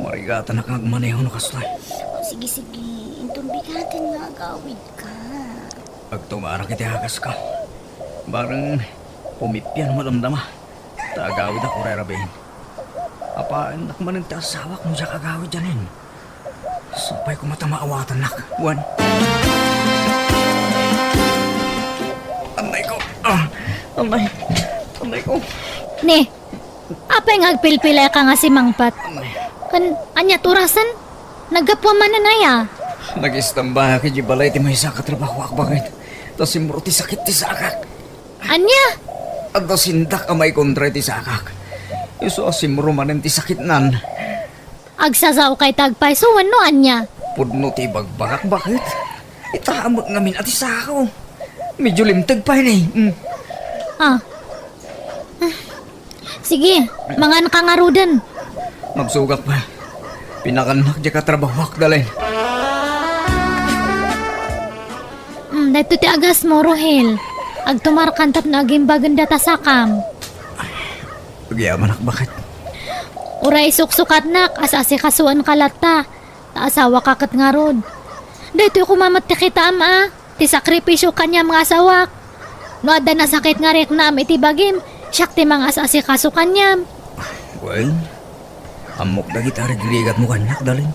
marigatanak nga agmaneho no kastoy. O, sige, sige, inton bigaten nga agawidka. Agtugarak iti akasko. Bareng pumipian madamdama. Ta agawidak uray rabiin. Apaannak manen ti asawak no diak agawid, Janine. Sapay koma ta maawatannak. Wen. Anay ko. Ah, anay. Anay ko. Ne, apay nga agpilpileka nga simangpet? Anay. Ken ania ti orasen? Naggapuam manen aya? Nagistambak idiay balay ti maysa a katrabahoak baket. Ta simro ti sakit ti sakak. Ania? Adda sindak a maikontra iti sakak. Isu a simro manen ti sakitnan. Agsasaokay ta agpayso wenno ania? Pudno ti ibagbagak, baket. Itaem ngamin a ti sako. Medyo limteg pay ni. Mm. Ah. Ah. Sige, manganka ngaruden. Magsugak pay. Pinakannak diay katrabahoak, Dalin. Mm, Ito ti agasmo, Rohel. Agtumarkan tapno agimbagen data sakam. Agyamanak, baket. Uray suksukatnak, as-asikasoenka latta. Ta asawaka ket ngarud. Daytoy koma met ti kitaem a, ti sakripisio kaniam nga asawak. No adda nasakit nga riknaem iti bagim, siak ti mangas-asikaso kaniam. Wen, ammok dagiti arigrigatmo kaniak, Dalin.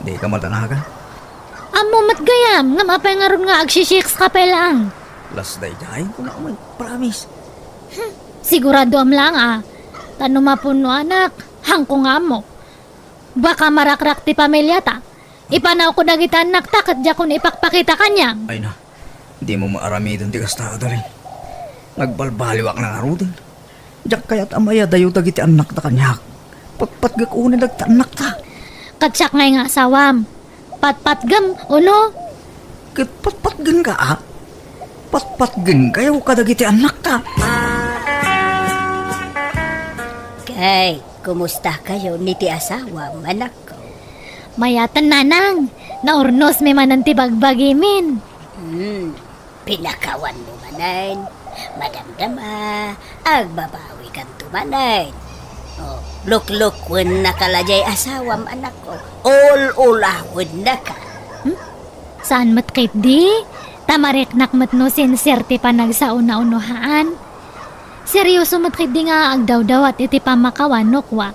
Dika madanagan. Ammo met gayam, ngem apay ngarud nga agsisiks ka pay laeng? Las daydiay, kuna man, promise. Hmm, siguradoam laeng a. Ta no mapunnoanak, haanko nga ammo. Baka marakrak ti pamiliata. Ipanawko dagiti annakta ket diakon ipakpakita kaniam. Ay na, dimo maaramiden ti kasta, Dalin. Nagbalbaliwak na ngaruden. Diak kayat a mayadayo dagiti annakta kaniak. Patpatgek unay dagiti annakta. Ket siak ngay nga asawam. Patpatgem, uno? Ket patpatgenka, a? Patpatgenkayo kadagiti annakta. Kay, kumustakayo ni ti asawam, anakko? Mayaten, nanang. Naurnosmi manen ti bagbagimin. Hmm. Pinakawanmo manen, madamdama, agbabawikanto manen. O, luklukkuennaka la diay asawam, anakko. Ul-ulawennaka. Hmm? Saan met ketdi? Ta mariknak met no sincere ti panagsao-unohaan. Serioso met ketdi nga agdawdawat iti pammakawan no kua.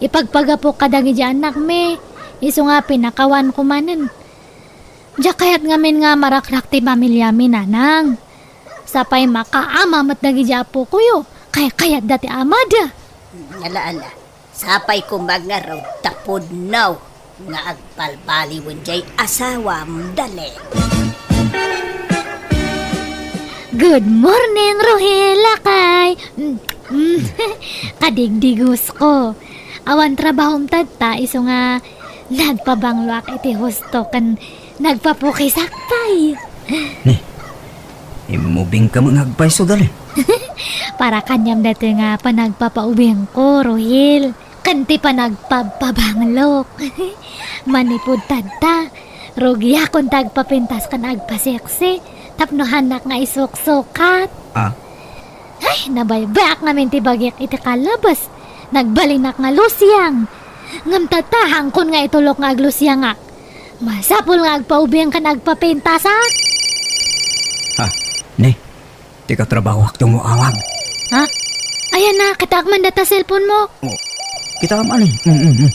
Ipagpagapok kadagiti annakmi, isu nga pinakawanko manen. Diak kayat ngamin nga marakrak ti pamiliami, nanang. Sapay makaama met dagiti apokoyo, kaykayatda ti amada. Ala, ala. Sapay koma ngarud ta pudno nga agbalbaliwen diay asawam, Dalin. Good morning, Rohel, lakay. Mm, mm. Kadigdigosko. Awan trabahom tatta, isu nga nagpabangloak iti husto ken nagpapukisak pay. Ni, immubingka met nga agpayso, Dalin. Para kaniam datoy nga panagpapaubingko, Rohel. Ken ti panagpabpabanglok. Manipud tatta, rugiakon ti agpapintas ken agpaseksi tapno haannak nga isuksukat. Ah? Ay, nabaybayak ngamin ti bagik iti kalabas. Nagbalinak nga lusiang. Ngem tatta, haankon nga itulok nga aglusiangak. Masapul nga agpaubing ken agpapintasak. Ha? Ni, ti katrabahoak ti umaw-awag. Ha? Ayan na, kitaak man data cellphone mo. Oh, kitaam ani? Mm, mm, mm.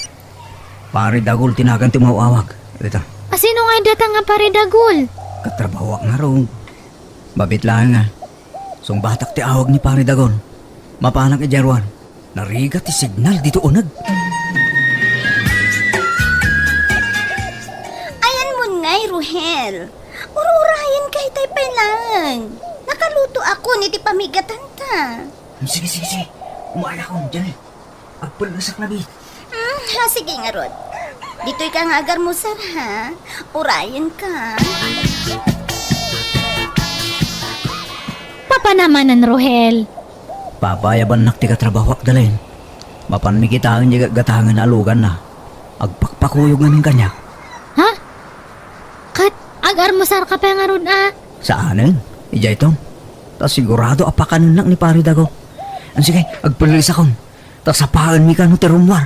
Pare Dagul ti nagan ti umaw-awag. Dita. Asino nga data nga Pare Dagul? Katrabahoak ngarud. Mabit laeng nga. Sungbatak ti awag ni Pare Dagul. Mapanak idiay ruar. Narigat ti signal ditoy uneg. Ayanmon ngay, Rohel. Ur-urayenka itay pay laeng. Nakalutoakon iti pamigatanta. Sige, sige, sige. Umayakon, Janine. Agpellesak labi. Hmm, ha, sige ngarud. Ditoyka nga agarmusar, ha? Urayenka. Papanamanen, Rohel. Papayabannak ti katrabahoak, Dalin. Mapanmi kitaen diay gatgatangen a luganna. Agpakpakuyog ngamin kaniak. Ha? Ket agarmusarka pay ngarud a? Saanen, idiayton. Ta sigurado a pakanennak ni Pare Dago. Sige, agpellisakon. Ta sapaenmi kano ti rummuar.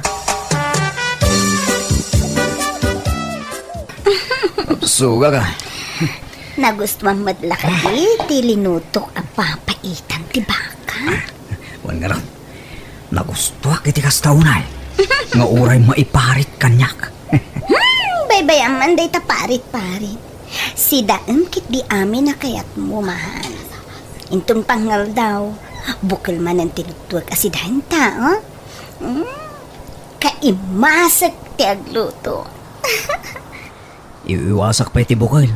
Sugak a. Nagustuam met la kadi ti linutok a papaitan ti baka? Wen ngarud, nagustuak iti kasta unay nga uray maiparit kaniak. Hmm, baybay-am man dayta parit-parit. Sidaem ketdi amin a kayatmo, mahal. Inton pangngaldaw, bukel manen ti luttuek a sidaenta, oh? Mm, kaimasek ti agluto. Iwiwasak pay ti bukel,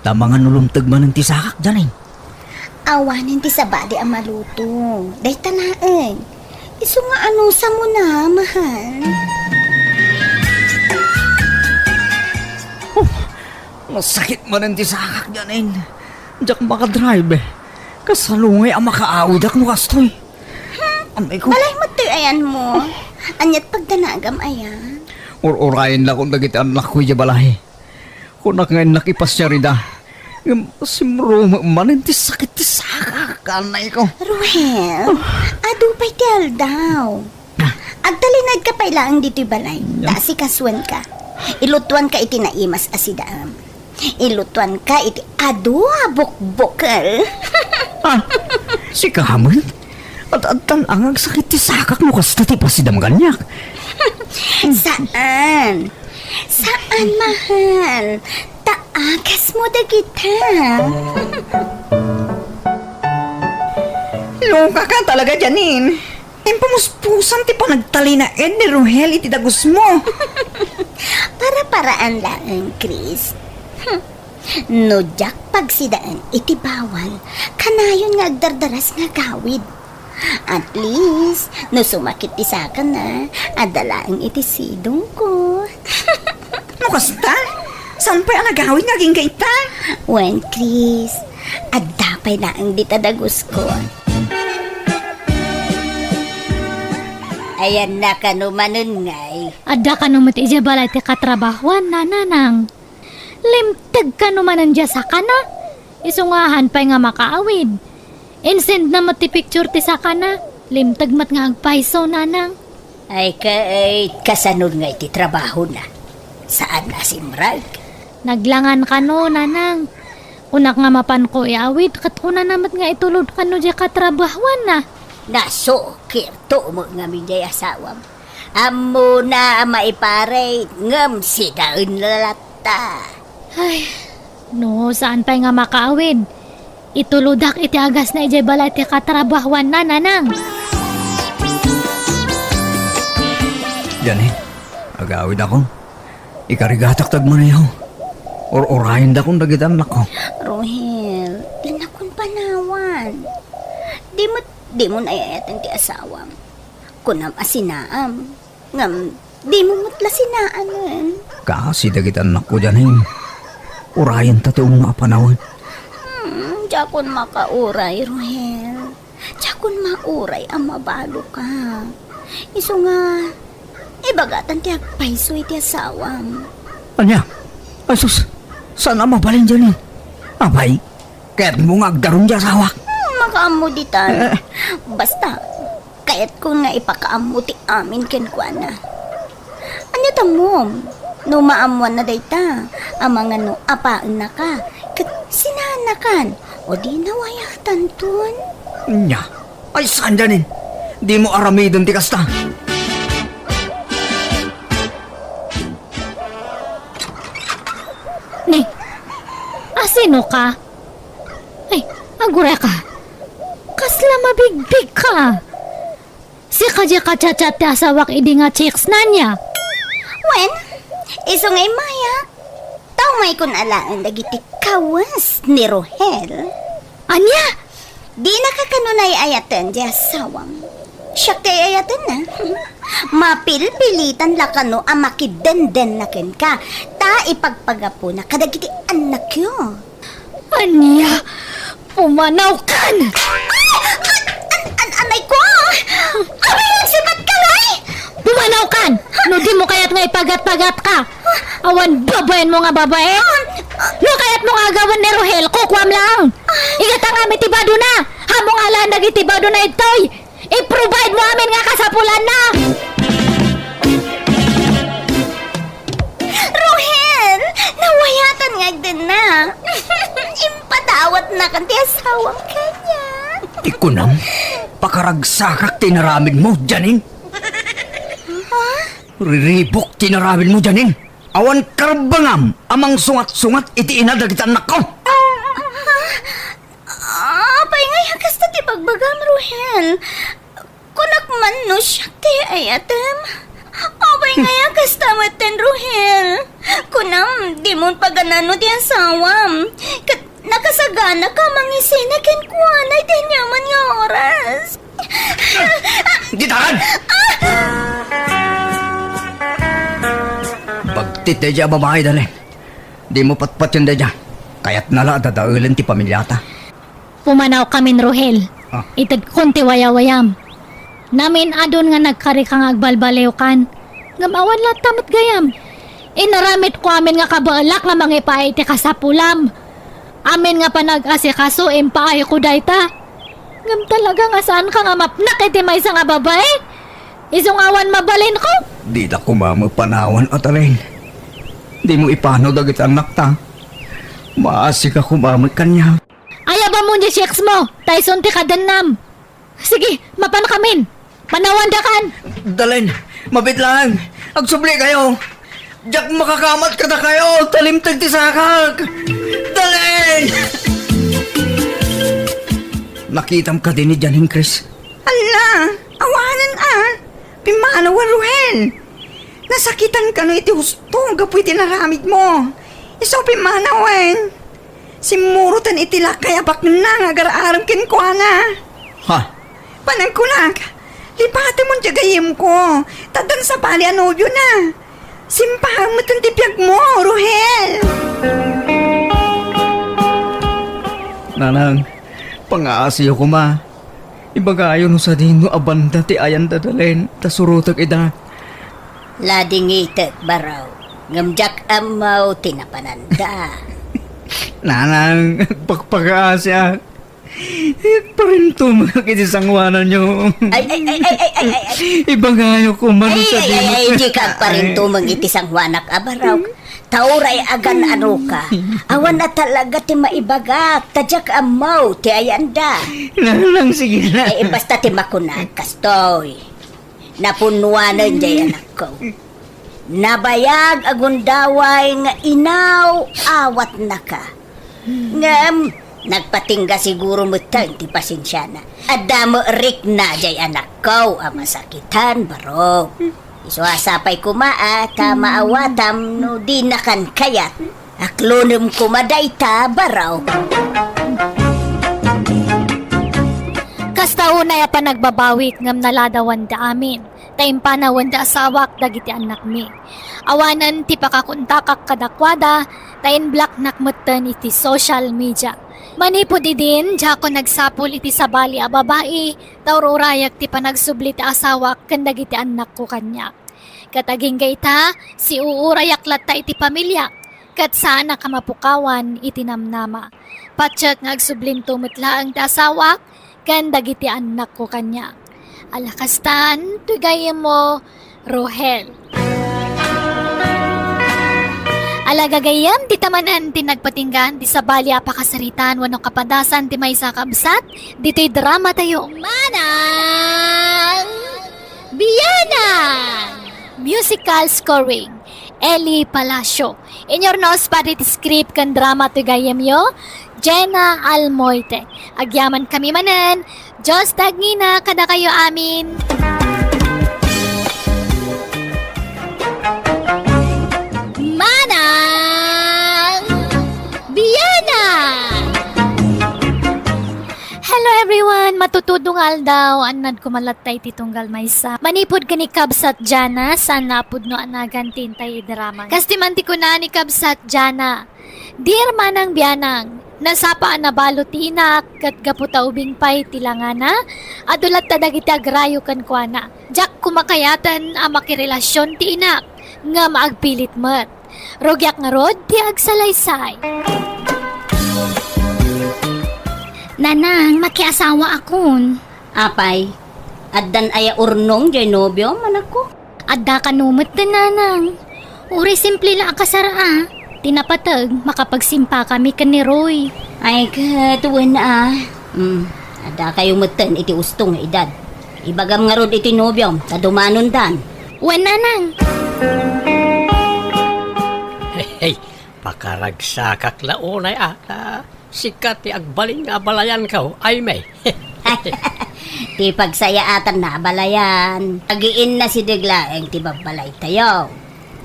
ta mangan no lumteg manen ti sakak, Janine. Awanen ti sabali a maluto. Dayta laeng. Isu nga anusam na, mahal. Oh, nasakit manen ti sakak, Janine. Diak makadrive. Kasano ngay a makaawdak no kastoy? Hmm? Amay ko. Balay met toy ayanmo. Aniat pagdanagam aya? Ur-urayen lakon dagiti annakko idiay balay. Kunak nga innak ipasiar ida. Ngem simrumem manen ti sakit ti sakak, anay ko. Ruhel, adu pay ti aldaw. Ah. Agtalinaedka pay laeng ditoy balay. Ta asikasuenka. Ilutuanka iti naimas a sidaam. Ilutuanka iti adu a bukbukel. Ah, sika met? Ad-adtan a nga agsakit ti sakak no kasta ti pasidam kaniak. Saan. Saan, mahal. Ta agasmo dagita. Loka ka talaga, Janine. Impamuspusan ti panagtalinaed ni Rohel iti dagusmo. Para-paraan laeng, Chris. Hmm. No diak pagsidaen iti bawal, kanayon nga agdardaras nga agawid. At least, no sumakit ti sakana, adda laeng iti sidongko. No kasta, saan pay a nagawid nga agingga ita? Wen, Chris, adda pay laeng dita dagusko. Ayanna kano manen ngay? Adda kano met idiay balay ti katrabahoanna, nanang. Limteg kano manen diay sakana? Isu nga saan pay nga makaawid. Insendna met ti picture ti sakana. Limteg met nga agpayso, nanang. Ay, ket kasano ngay ti trabahona? Saan a simrek? Naglangan kano, nanang. Kunak nga mapanko iawid, ket kunana met nga itulod kano diay katrabahoanna. Nasukirto met ngamin diay asawam. Ammona a maiparit, ngem sidaenna latta. Ay, no, saan pay nga makaawid? Itulodak iti agasna idiay balay ti katrabahoanna, nanang. Jani, agawidakon. Ikarigatak ti agmaneho. Ur-urayendakon dagiti annakko. Rohel, dinakon panawan. Di met, di mo nayayaten ti asawam. Kunam a sinaam. Ngem, dimo met la sinaanen. Kaasi dagiti annakko, Janine. Urayenta ti umno a panawen. Hmm, diakon makauray, Rohel. Diakon mauray a mabaloka. Isu nga, ibagatan ti agpayso iti asawam. Ania? Ay sus, saan a mabalin, Janine? Apay, kayatmo nga agdarum ti asawak? Hmm, makaammo ditan. Eh. Basta, kayatkon nga ipakaammo ti amin kenkuana. Ania tammom? No maammoanna dayta, amangan no apaennaka, ket sinaannakan, o di nawayatanton? Nia, ay saan, Janine? Dimo aramiden ti kasta. Ni, asino ka? Ay, agurayka. Kasla mabigbigka. Sika diay ka-chat-chat ti asawak idi nga chicks na nia? Wen, isu nga immayak. Ta umaykon alaen dagiti kawes ni Rohel. Ania? Dinaka kano ay-ayaten diay asawam. Siak ti ay-ayatenna. Mapilpilitan la kano a makidenden na kenka, ta ipagpagapuna kadagiti annakyo. Ania? Pumanawkan! Ay! An-, an-, anay ko! Awan nagsipat ka, ngay! Pumanawkan! No di mo kayat nga ipagat-pagat ka! Awan babaen mo nga babae! No kayat mo nga agawan ni Rohel, kukuam lang! Igatangam iti badona! Hamongalan dagiti badona ittoy! I-provide mo amin nga kasapulanna! Rohel! Nawayatan nga agdenna! Ipadawatnakan ti asawam kaniak. Ti kunam, pakaragsakak ti inaramidmo, Janine. Ha? Riribuk ti inaramidmo, Janine. Awan karbengam a mangsungat-sungat iti ina dagiti annakko. Ha? Apay nga ya kasta ti bagbagam, Rohel? Kunak man no siak ti ay-ayatem. Apay nga ya kasta metten, Rohel? Kunam, dimon paganano ti asawam. Ket nakasagana ka mangisina kenkuana iti aniaman nga oras. Ditakan! Bagtit daydiay a babai, dali. Dimo patpatien daydiay. Kayatna la a dadaelen ti pamiliata. Pumanawkamin, Rohel. Ah. Itedkon ti wayawayam. Namin-adon nga nagkarika nga agbalbaliwkan. Ngem awan latta met gayam. Inaramidko amin nga kabaelak nga mangipaay iti kasapulam. Amin nga panag-asikaso, impaayko dayta. Ngem talaga nga saanka nga mapnak iti maysa nga babai? Isu nga awan mabalinko? Dida koma met panawan, Adalen. Dimo ipano dagiti annakta. Maasika koma met kaniak. Ayabam mo diay chicks mo, ta isun ti kadennam. Sige, mapankamin. Panawandakan. Adalen, mabiit laeng. Agsublikayo. Diak makakamat kadakayo, ta limteg ti sakak. Adalen! Nakitam kadi ni Janine, Chris? Ala, awanen a. Pimmanawen, Ruhel. Nasakitan kano iti husto gapu iti naramidmo. Isu pimmanawen. Simmuroten iti lakay a baknang agar-arem kenkuana. Ha? Panagkunak, lipatemon diay gayyemko, ta addan sabali a nobiona. Simpaem metten ti biagmo, Ruhel. Nanang, pangaasiyo koma. Ibagayo no sadino a banda ti ayan da Adalen, ta surotek ida. Ladingitek, baro. Ngem diak ammo ti napananda. Nanang, agpakpakaasiak. Agparintumengak iti sangoananyo. Ay, ay, ay, ay, ay, ay, ay, ay. Ibagayo koma no Ay, ay, ay, sadino. Ay, dika agparintumeng iti sangoanak a baro. Ta uray agan-anoka, awan a talaga ti maibagak, ta diak ammo ti ayanda. Nanang, sige na. Ay, basta ti makunak, kastoy. Napunnuanen diay anakko. Nabayag a gundaway nga inaw-awatnaka. Ngem, nagpatingga siguro metten ti pasensiana. Adda met rikna diay anakko a masakitan, baro. Isu a sapay koma a ta maawatam no dinakan kayat. Aklonem koma dayta, baro. Kasta unay a panagbabawik ngem naladawanda amin, ta impanawen da asawak dagiti annakmi. Awanen ti pakakontakak kadakuada, ta inblocknak metten iti social media. Manipud idin, diakon agsapul iti sabali a babai, ta ur-urayak ti panagsubli ti asawak ken dagiti annakko kaniak. Ket agingga ita, siuurayak latta iti pamiliak, ket saanak a mapukawan iti namnama. Patiek nga agsublinto met laeng ti asawak ken dagiti annakko kaniak. Ala kastan, ti gayyemmo, Rohel. Ala gagayyem, dita manen ti nagpatinggaan ti sabali a pakasaritaan wenno kapadasan ti maysa a kabsat ditoy drama tayo. Manang Bianang! Musical scoring, Eli Palacio. Inyurnos padi ti script ken drama ti gayyemyo, Jenna Almoite. Agyaman kami manen, Dios ti agngina kadakayo amin. Manang Bianang! Hello everyone! Matutudong aldaw, annad koma latta iti tunggal maysa. Manipud ken ni Kabsat Jana, saan a pudno a nagan ti intay idrama. Kas ti man ti kuna ni Kabsat Jana, Dear Manang Bianang, nasapa a nabalo ti inak, ket gapu ta ubing pay ti langana, adu latta dagiti agrayo kenkuana. Diak koma kayaten a makirelasyon ti inak, ngem agpilit met. Rugiak ngarud ti agsalaysay. Nanang, makiasawaakon. Apay, addan aya urnong diay nobiom, anakko? Adda kano met, nanang. Uray simple la a kasar a. Ti napateg, makapagsimpakami ken ni Roy. Ay, ket wen a. Hmm, adda kayo metten iti usto nga edad. Ibagam ngarud iti nobiom, ta dumanondan. Wen, nanang. Hey, hey, pakaragsakak la unay a, ta sika ti agbalin nga abalayanko, Aimee. Ti pagsayaatanna abalayan, agiinna sideg laeng ti babbalaytayo.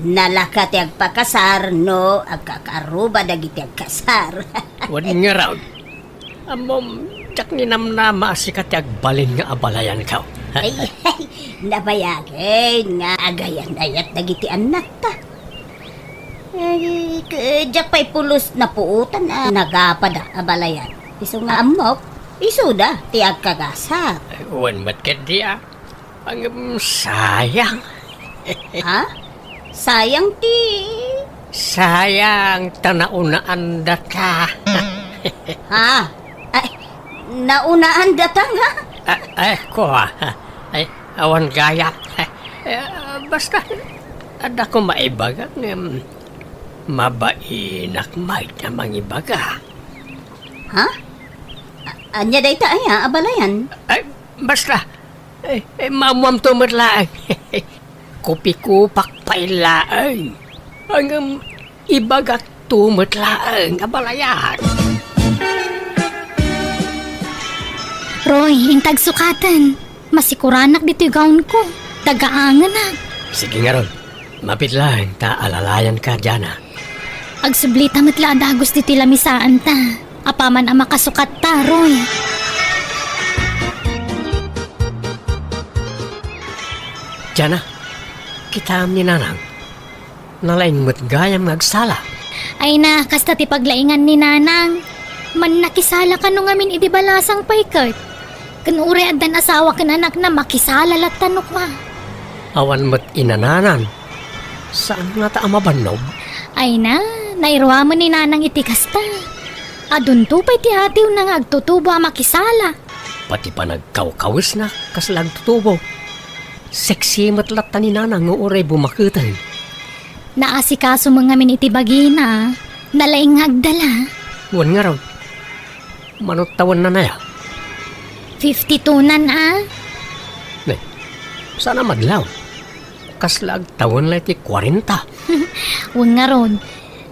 Nalaka ti agpakasar no agkakaarruba dagiti agkasar. Wen ngarud, ammom, diak ninamnama a sika ti agbalin nga abalayanko. Ay, nabayagen nga agayan-ayat dagiti annakta. Ay, k-, diak pay pulos napuotan a nagapada a balayan. Isu nga ammok, isuda ti agkagasat. Wen met ketdi a. Ngem sayang. Ha? Sayang ti? Sayang ta naunaandata. Ha? Ay, naunaan datang, ha? Ah, eh, kua. Ay, awan gayam. Eh, basta, adda ko maibaga ngem mabainak met a mangibaga. Ha? A-, ania dayta aya, abalayan? Ay, basta, eh, eh, maammoamto met laeng. Kupikupak pay laeng. Ngem ibagakto met laeng, abalayan. Roy, intag sukaten. Masikuranak ditoy gawnko. Tagaangenak. Sige ngarud. Mabiit laeng ta alalayanka, Jana. Agsublita met la a dagus ditoy lamisaanta. Apaman a makasukatta, Roy. Jana, kitaem ni Nanang. Nalaing met gayam nga agsala. Ay na, kasta ti paglaingan ni Nanang. Mannakisala kano ngamin idi balasang pay ket. Ken uray addan asawa ken anakna, makisala latta no kua. Awan met inananan. Saan ngata a mabannog? Ay na, nairuamen ni Nanang iti kasta. Adunto pay ti atiwna nga agtutubo a makisala. Pati panagkawkawesna, kasla agtutubo. Sexy met latta ni Nanang nga uray bumaketen. Naasikaso met ngamin iti bagina, nalaing nga agdala. Wen ngarud, mano tawenna aya? Fifty-two nan a. Ne, saan a madlaw? Kasla agtawen la iti kuarenta. Wen ngarud,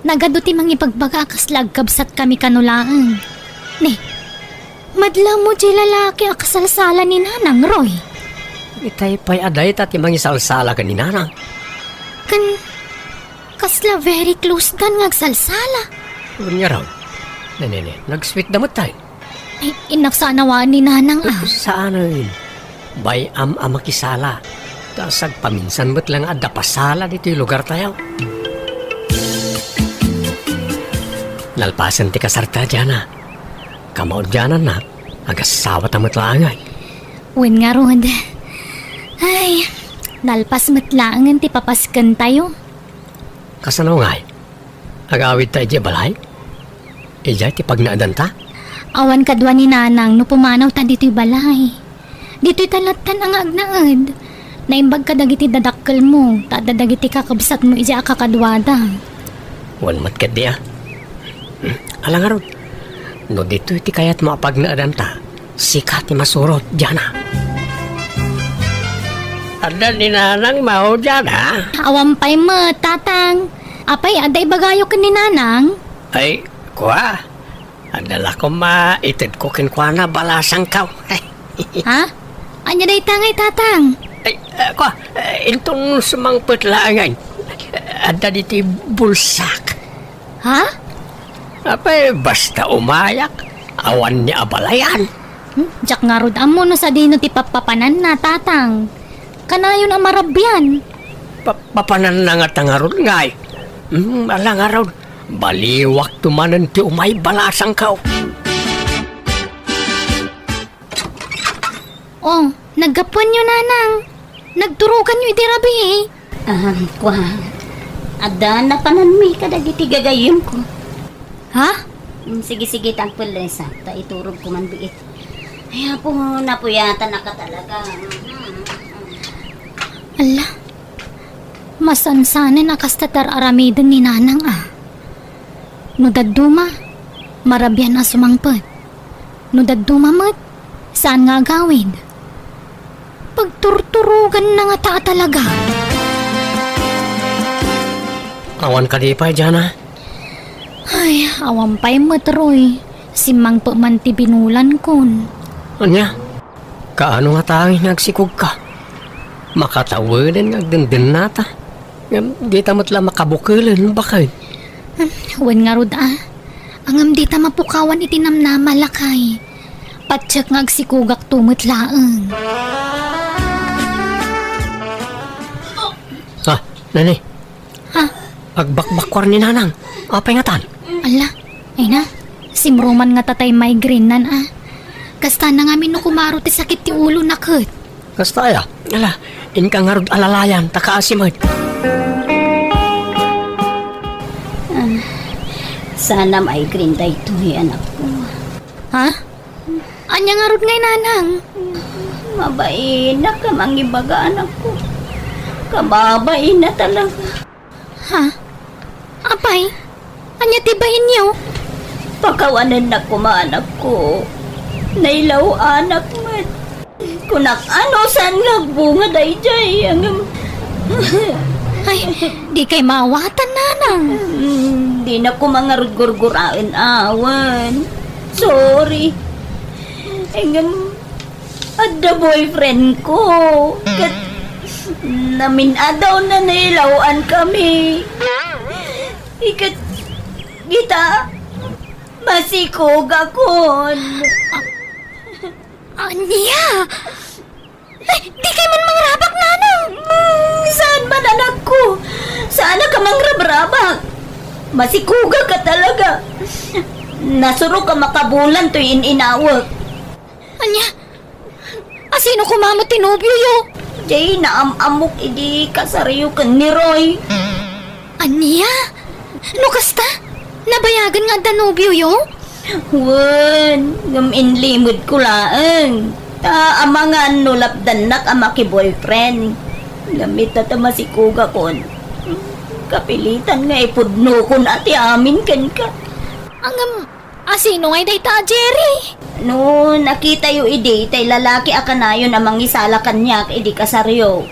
nagadu ti mangibagbaga a kasla agkabsatkami kano laeng. Ne, madlaw mo diay lalaki a kasalsala ni Nanang, Roy. Itay pay a dayta ti mangisalsala ken ni Nanang. Ken kasla very close dan nga agsalsala. Wen ngarud, ne, ne, ne, nagsweet da met tayo. Ay, innak saan a waan ni Nanang a. Saanen. Bay-am a makisala. Ta sagpaminsan met la nga adda pasala ditoy lugartayo. Nalpasen ti kasarta, Jana. Kamaudiananna, agasawata met laeng ay. Wen ngarud. Ay, nalpas met laengen ti papaskentayo. Kasano ngay? Agawidta idiay balay? Idiay ti pagnaedanta? Awan kadua ni Nanang no pumanawta ditoy balay. Ditoyta lattan a nga agnaed. Naimbag kadagiti dadakkelmo, ta adda dagiti kakabsatmo idiay a kakaduada. Wen met ketdi a. Ala ngarud, no ditoy ti kayatmo a pagnaedanta, sika ti masurot, Jana. Adda ni Nanang mao, Jana? Awan pay met, Tatang. Apay, adda ibagayo ken ni Nanang? Ay, kua, adda la koma itedko kenkuana balasangkaw. Ha? Ania dayta ngay, Tatang? Ay, ah, kua, ah, inton sumangpet laengen. Adda ditoy bulsak. Ha? Apay, basta umayak, awan ni abalayan. Hmm, diak ngarud ammo no sadino ti pappapananna, Tatang. Kanayon a marabian. Pa-, papananna ngata ngarud ngay. Hmm, ala ngarud, baliwakto manen ti umay balasangkaw. Oh, naggapuanyo, Nanang. Nagturoganyo iti rabii. Ah, kua. Adda napananmi kadagiti gagayyemko. Ha? Mm, sige, sige, ta agpellesa, ta iturogko man biit. Ay, Apo, napuyatan ka talaga. Mhm. Ala, masansanen a kasta ti ar-aramiden ni Nanang a. No dadduma, marabian a sumangpet. No dadduma met, saan nga agawid. Pagturturoganna ngata a talaga. Awan kadi pay, Jana? Ay, awan pay met, Roy. Simmangpet man ti binulankon. Ania? Kaano ngata nga agsikogka? Makataweden nga agdendennata. Ngem dita met la makabukelen, baket. Hmm, wen ngarud a. Ngem dita mapukawan iti namnama, lakay. Patiek nga agsikogakto met laeng. Ah, nani? Ha? Agbakbakkuar ni Nanang. Apay ngatan? Ala, ay na. Simruman ngata tay migraine nan a. Kasta na ngamin no kumaro ti sakit ti ulona ket. Kasta aya? Ala, inka ngarud alalayan, ta kaasi met. Ah, Sana migraine daytoy, anakko. Ha? Ania ngarud ngay, nanang? Mabainak a mangibaga, anakko. Kababain na talaga. Ha? Apay? Ania ti bainyo? Pakawanennak koma, anakko. Nailaw-anak met. Kunak, ano, saan nga agbunga daydiay? Ngem, ay, dikay maawatan, nanang. Hmm, dinak koma ngarud gurguraen awan. Sorry. Ngem, adda boyfriend ko. Ket namin-adaw na nailaw-an kami. Iket, kita, masikogakon. Ania? Ay, dikay man mangrabak, nanang! Hmm, saan man, anakko? Saan ka mangrabrabak? Masikuga ka talaga. Nasurok a makabulan toy in-inawek. Ania? Asino koma met ti nobioyo? Jay, naam-ammok idi kasaryo ken ni Roy. Ania? No kasta, nabayagen nga adda nobioyo? Wen, ngem inlimedko laeng. Ta amangan no lapdannak a makiboyfriend. Ngem ita ta masikogakon. Kapilitan nga ipudnokon a ti amin kenka. Ngem, asino ngay dayta a Jerry? No nakitayo idi tay lalaki a kanayon a mangisala kaniak idi kasaryo.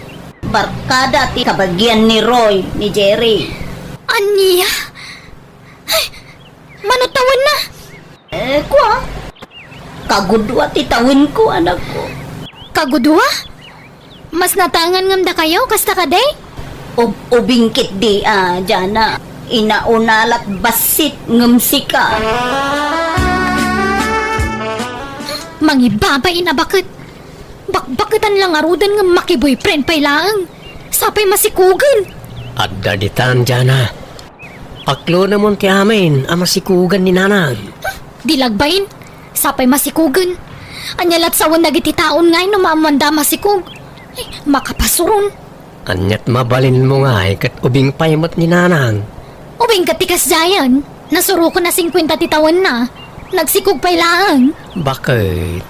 Barkada ti kabagian ni Roy, ni Jerry. Ania? Ay, mano tawenna? Eh, kua. Kagudua ti tawenko, anakko. Kagudua? Mas natangan ngem dakayo, kasta kadi? Ub-, ubing ketdi a, Jana. Inauna lat bassit ngem sika. Mangibabain a baket. Bakbaketan la ngaruden ngem makiboyfriend pay laeng. Sapay masikugen. Adda ditan, Jana. Paklonemon ti amin a masikugan ni nanang. Di lagbain. Sapay masikugen. Ania lat sawen dagiti taon ngay no maammoanda a masikog? Ay, makapasuron. Aniat mabalinmo ngay ket ubing pay met ni nanang? Ubing ket ti kasdiayen. Nasuroken a singkuenta ti tawenna. Nagsikog pay laeng. Baket,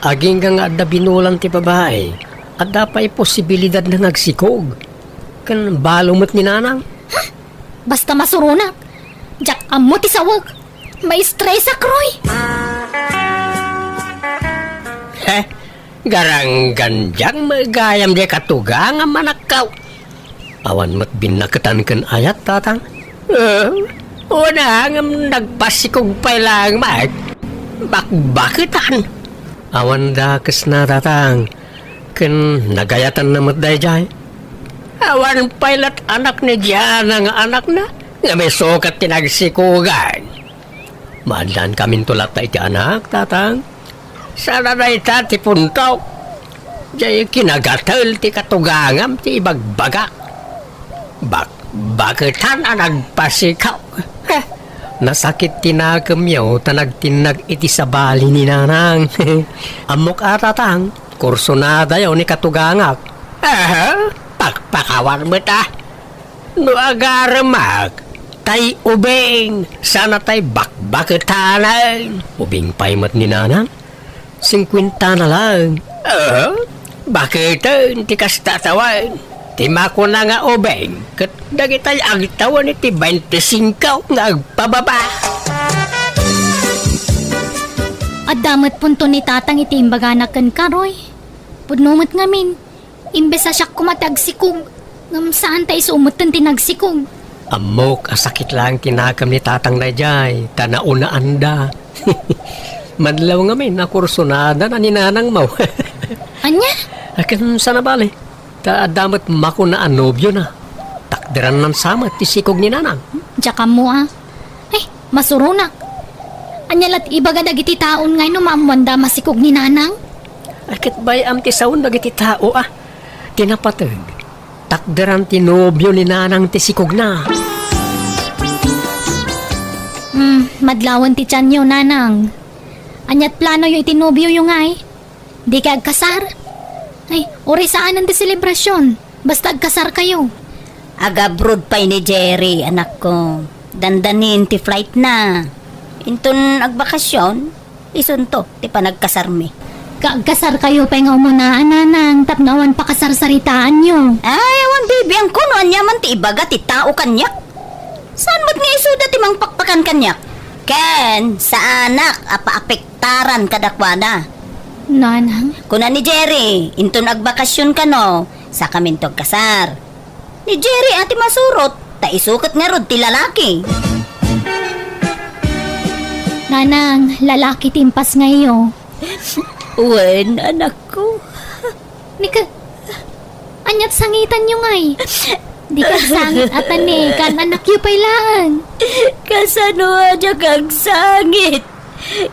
agingga nga adda binulan ti babai, adda pay posibilidadna nga agsikog. Ken balo met ni nanang. Ha? Basta masuronak. Diak ammo ti sawek. Maistresak, Roy. He, garanggan diak met gayam diay katugangam, anakko. Awan met binnaketan ken ayat, tatang. Eh, una ngem nagpasikog pay laeng met. Bakbaketan. Awan dakesna, tatang. Ken nagayatanna met daydiay. Awan pay lat anak ni Diana nga anakna, ngem isu ket ti nagsikogan. Maaddaankaminto latta iti anak, tatang. Saan a dayta ti puntok. Diay kinagatel ti katugangam ti ibagbagak. Bakbaketan a nagpasikog. Heh, nasakit ti nakemyo ta nagtinnag iti sabali ni nanang. Ammok a, tatang, kursunadayo ni katugangak. Aha, pakpakawan met a. No agaremak, tay ubing, saan a tay bakbaketanen. Ubing pay met ni nanang. Singkuenta na laeng. Ah, baketen ti kasta tawen? Ti makuna nga ubing ket dagitay agtawen iti baintisingko nga agpababa. Adda met punto ni tatang iti imbagana kenka, Roy. Pudno met ngamin. Imbes a siak koma ti agsikog, ngem saan ta isu metten ti nagsikog. Ammok a sakit laeng ti nakem ni tatang daydiay, ta naunaanda. Madlaw ngamin a kursunada na ni nanangmo. Ania? Akin sana bale, ta adda met makuna a nobiona. Takderanna sa met ti sikog ni nanang. Diak ammo a. Ay, masuronak. Ania lat ibaga dagiti taon ngay no maammoanda a masikog ni nanang? Ay, ket bay-am ti sawen dagiti tao a. Ti napateg, takderan ti nobio ni nanang ti sikogna. Hmm, madlawen ti tianyo, nanang. Aniat planoyo iti nobioyo ngay? Dikay agkasar? Ay, uray saanen ti selebrasion. Basta agkasarkayo. Agabroad pay ni Jerry, anakko. Dandanin ti flight na. Inton agbakasyon, isunto ti panagkasarmi. Kaagkasar kayo pay nga umuna, a nanang, tapno awan pakasarsaritaanyo. Ay, awan bibiangko no ania man ti ibaga ti tao kaniak. Saan met nga isuda ti mangpakpakan kaniak? Ken, saanak a paapektaran kadakuada. Nanang? Kuna ni Jerry, inton agbakasyon kano, sakaminto agkasar. Ni Jerry a ti masurot, ta isu ket ngarud ti lalaki. Nanang, lalaki ti impasngayyo. Wen, anakko. Ni ka-, aniat sangitanyo ngay? Di ka agsangit a tani, ken anakyo pay laeng. Kasano a diak agsangit?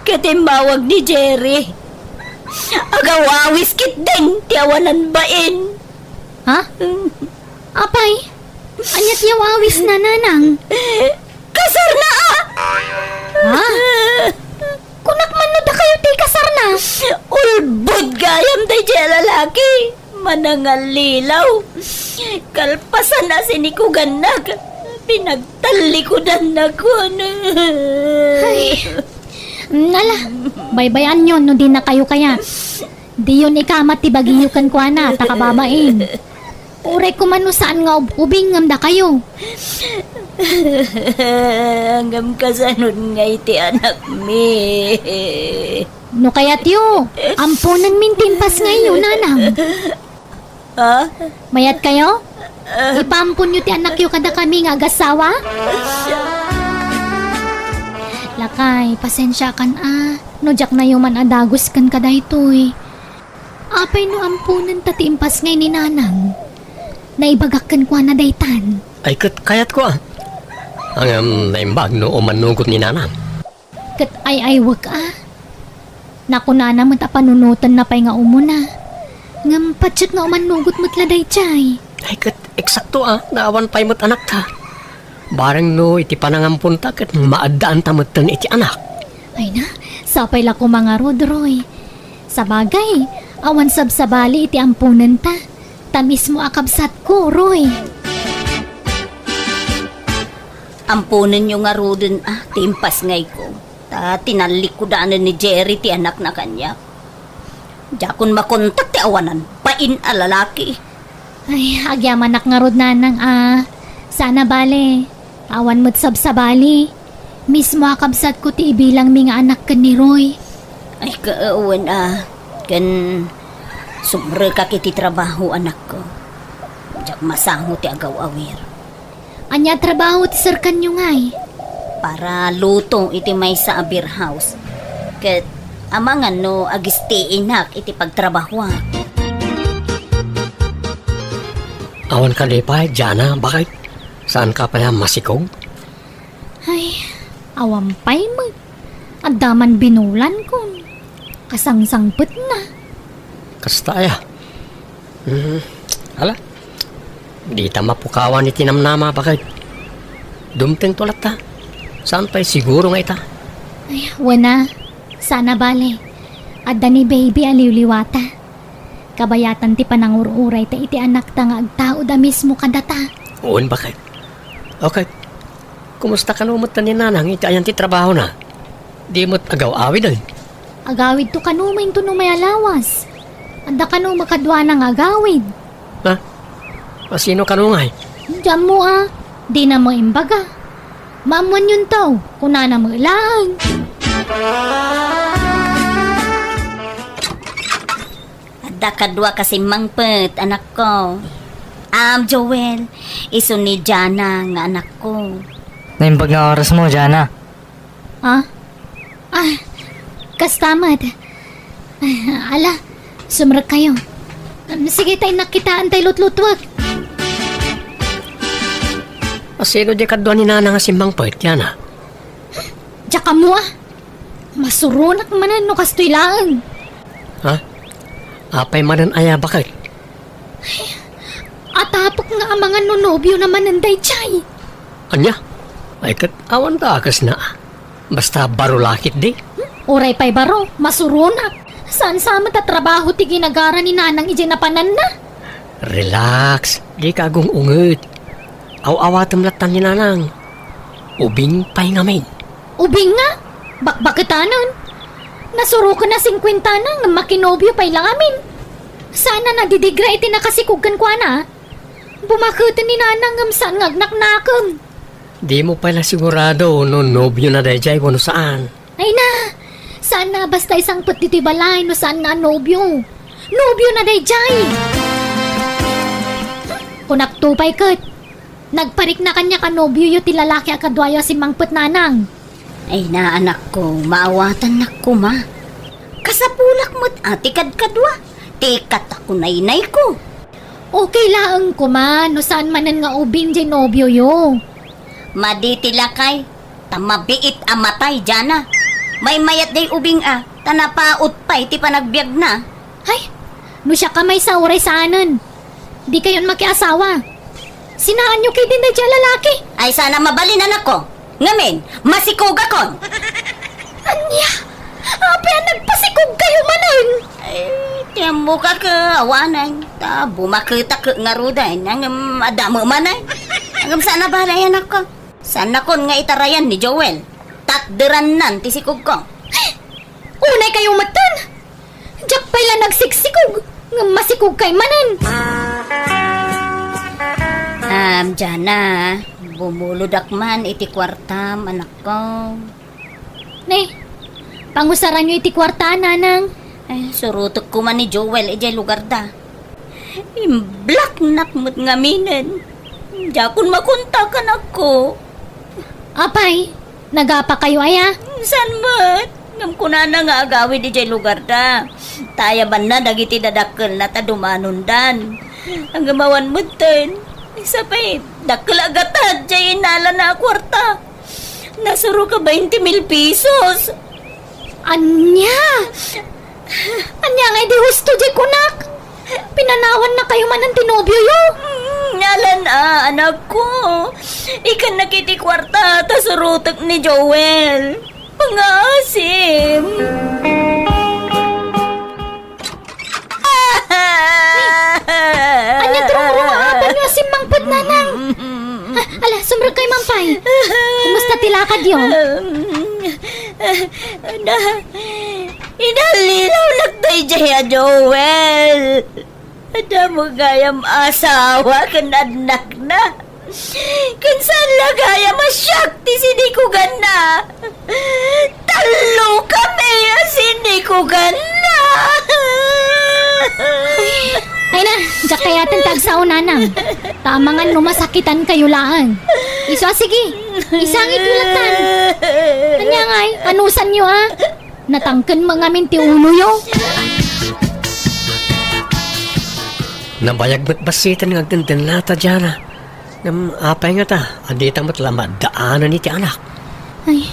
Ket immawag ni Jerry. Agaw-awis ketdin ti awanan bain. Ha? Apay? Ania ti aw-awis na, nanang? Kasarna, a! Ha? Kunak man no dakayo ti kasarna? Ulbod gayam daydiay a lalaki. Manangallilaw. Kalpasan a sinikugannak. Pinagtallikudannak. Ay. Nala, baybayanyo no dina kayo kayat. Diyon ikamat ti bagiyo kenkuana, ta kababain. Uray koma no saan nga ub-ubing ngem dakayo. Ngem kasanod nga iti anakmi? No kayatyo, amponenmin ti impasngayyo, nanang. Ha? Mayat kayo? Ipaamponyo ti anakyo kadakami nga agassawa? Lakay, pasensiakan a, no diaknayo man a dagus ken kadaytoy. Apay no amponenta ti impasngay ni nanang? Naibagak kenkuana daytan. Ay, ket kayatko a. Ngem naimbag no umannugot ni nanang. Ket ay-aywek a. Nakunana met a panunotenna pay nga umuna. Ngem patiek nga umannugot met la daydiay. Ay, ket eksakto a, naawan pay met anakta. Bareng no iti panangamponta ket maaddaanta metten iti anak. Ay na, sapay la koma ngarud, Roy. Sabagay, awan sabsabali iti amponenta. Ta mismo a kabsatko, Roy. Amponenyo ngaruden a ti impasngayko, ta tinallikudanen ni Jerry ti anakna kaniak. Diakon makontak ti awanan bain a lalaki. Ay, agyamanak ngarud, nanang a. Saan a bale, awan met sabsabali. Mismo a kabsatko ti ibilangmi nga anak ken ni Roy. Ay, kawen a. Ken sumrekak iti trabaho, anakko. Diak masango ti agaw-awir. Ania a trabaho ti serkanyo ngay? Para luto iti maysa a beer house. Ket amangan no agistiinak iti pagtrabahoak. Awan kadi pay, Jana, bakit? Saan ka pala masikog? Ay, awan pay met. Adda man binulan kon kasangsangpetna. Kasta aya. Hmm, ala. Dita mapukawan iti namnama, bakit? Dumteng to latta. Saan pay siguro nga ita? Ay, wen a. Saan a bale. Adda ni baby a liwliwata. Kabayatan ti panangur-urayta iti anakta nga agtaud a mismo kadata. Wen, bakit? Okay. Kumusta kano met ni Nanang iti ayan ti trabahona? Di met agaw-awid, ay? Agawidto kano met inton umay a lawas. Adda kano met kaduana nga agawid. Ha? Asino kano ngay? Diammo a, dina met imbaga. Maammoanyonto, kunana met laeng. Adda kaduak a simmangpet, anakko. Am, Joel, isu ni Jana nga anakko. Naimbag nga orasmo, Jana. Ah? Ah, kasta met. Ah, ala, sumrekkayo. Um, sige, ta innak kitaan tay lutlutuek. Asino diay kadua ni Nanang a simmangpet, Jana? Diak ammo a. Masuronak manen no kastoy laeng. Ha? Apay manen aya, bakit? Atapek nga amangan no nobiona manen daydiay. Ania? Ay, ket awan dakesna. Basta baro la ketdi. Hmm? Uray pay baro, masuronak. Saan sa met a trabaho ti ginagara ni Nanang idiay napananna? Relax, dika agung-unget. Aw-awatem latta ni Nanang. Ubing pay ngamin. Ubing nga? Bakbaketanen. Nasuroken a singkuentana ngem makinobio pay la ngamin. Saan a nadidigra iti nakasikog kenkuana. Bumaketen ni Nanang ngem saan nga agnaknakem. Dimo pay la sigurado no nobiona daydiay wenno saan. Ay na! Saan a basta isangpet ditoy balay no saan nga a nobio. Nobiona daydiay! Kunakto pay ket, nagparikna kaniak a nobioyo ti lalaki a kaduayo a simmangpet, Nanang. Ay na, anakko, maawatannak koma. Kasapulak met a ti kadkadua, ti katakunaynayko. Okay laeng koma no saan manen nga ubing diay nobioyo. Madi ti lakay, ta mabiit a matay diana. Maymayat diay ubing a, ta napaut pay ti panagbiagna. Ay, no siak a maysa uray saanen. Dikayon makiasawa. Sinaanyo ketdin daydiay a lalaki. Ay, saan a mabalin, anakko. Ngamin, masikogakon. Ania? Apay a nagpasikogkayo manen? Ay, ti ammok a ket awanen. Ta bumaketak ngaruden. Ngem adda met manen. Ngem saan a balay, anakko. Saannakon nga itarayan ni Joel. Tatderannan ti sikogko. Unaykayo metten! Diak pay la nagsiksikog, ngem masikogkay manen. Am, Jana, bumulodak man iti kuartam, anakko. Ne, pangusaranyo iti kuarta, Nanang. Ay, surotek koma ni Joel idiay lugarda. Imblaknak met ngaminen. Diakon makontak, anakko. Apay, nagapakayo aya? Saan met? Ngem kunana nga agawid idiay lugarda. Ta ayabanna dagiti dadakkelna ta dumanondan. Ngem awan metten. Sapay, dakkel a gatad diay innalana a kuarta. Nasurok a bainte mil pesos. Ania? Ania nga idi husto diay kunak? Pinanawannakayo manen ti nobioyo? Mm, alan a, anakko. Ikannak iti kuarta ta surotek ni Joel. Pangaasim. Ania ti rumruma a apayo a simmangpet, Nanang? Ah, ala, sumrekkayo man pay. Kumusta ti lakadyo? Na, inallilawnak daydiay a Joel. Adda met gayam asawa ken annakna. Ken saan la gayam a siak ti sinikuganna. Tallo kami a sinikuganna. Ay na, diak kayaten ti agsao, Nanang. Ta amangan no masakitankayo laeng. Isu a, sige, isangityo lattan. Ania ngay, anusanyo a? Natangken met ngamin ti uloyo. Nabayag met bassiten nga agdendennata, Jana. Ngem apay ngata a dita met la maaddaanen iti anak? Ay,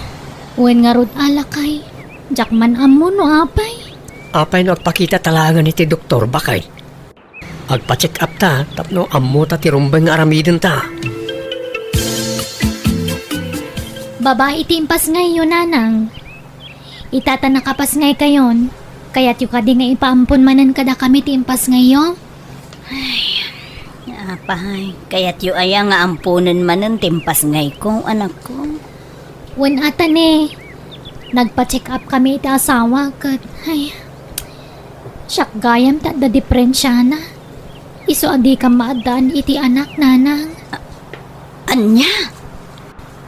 wen ngarud a lakay, diak man ammo no apay. Apay no agpakitata laengen iti doktor, baket? Agpa-check up ta tapno ammota ti rumbeng nga aramidenta. Babai ti impasngayyo, Nanang. Ita ta nakapasngaykayon, kayatyo kadi nga ipaampon manen kadakami ti impasngayyo? Ay, apay, kayatyo aya nga amponen manen ti impasngayko, anakko? Wen a ta ne, nagpa-check up kami iti asawa ket, ay, siak gayam ti adda diperensiana. Isu a dikam maaddaan iti anak, Nanang. A-, ania?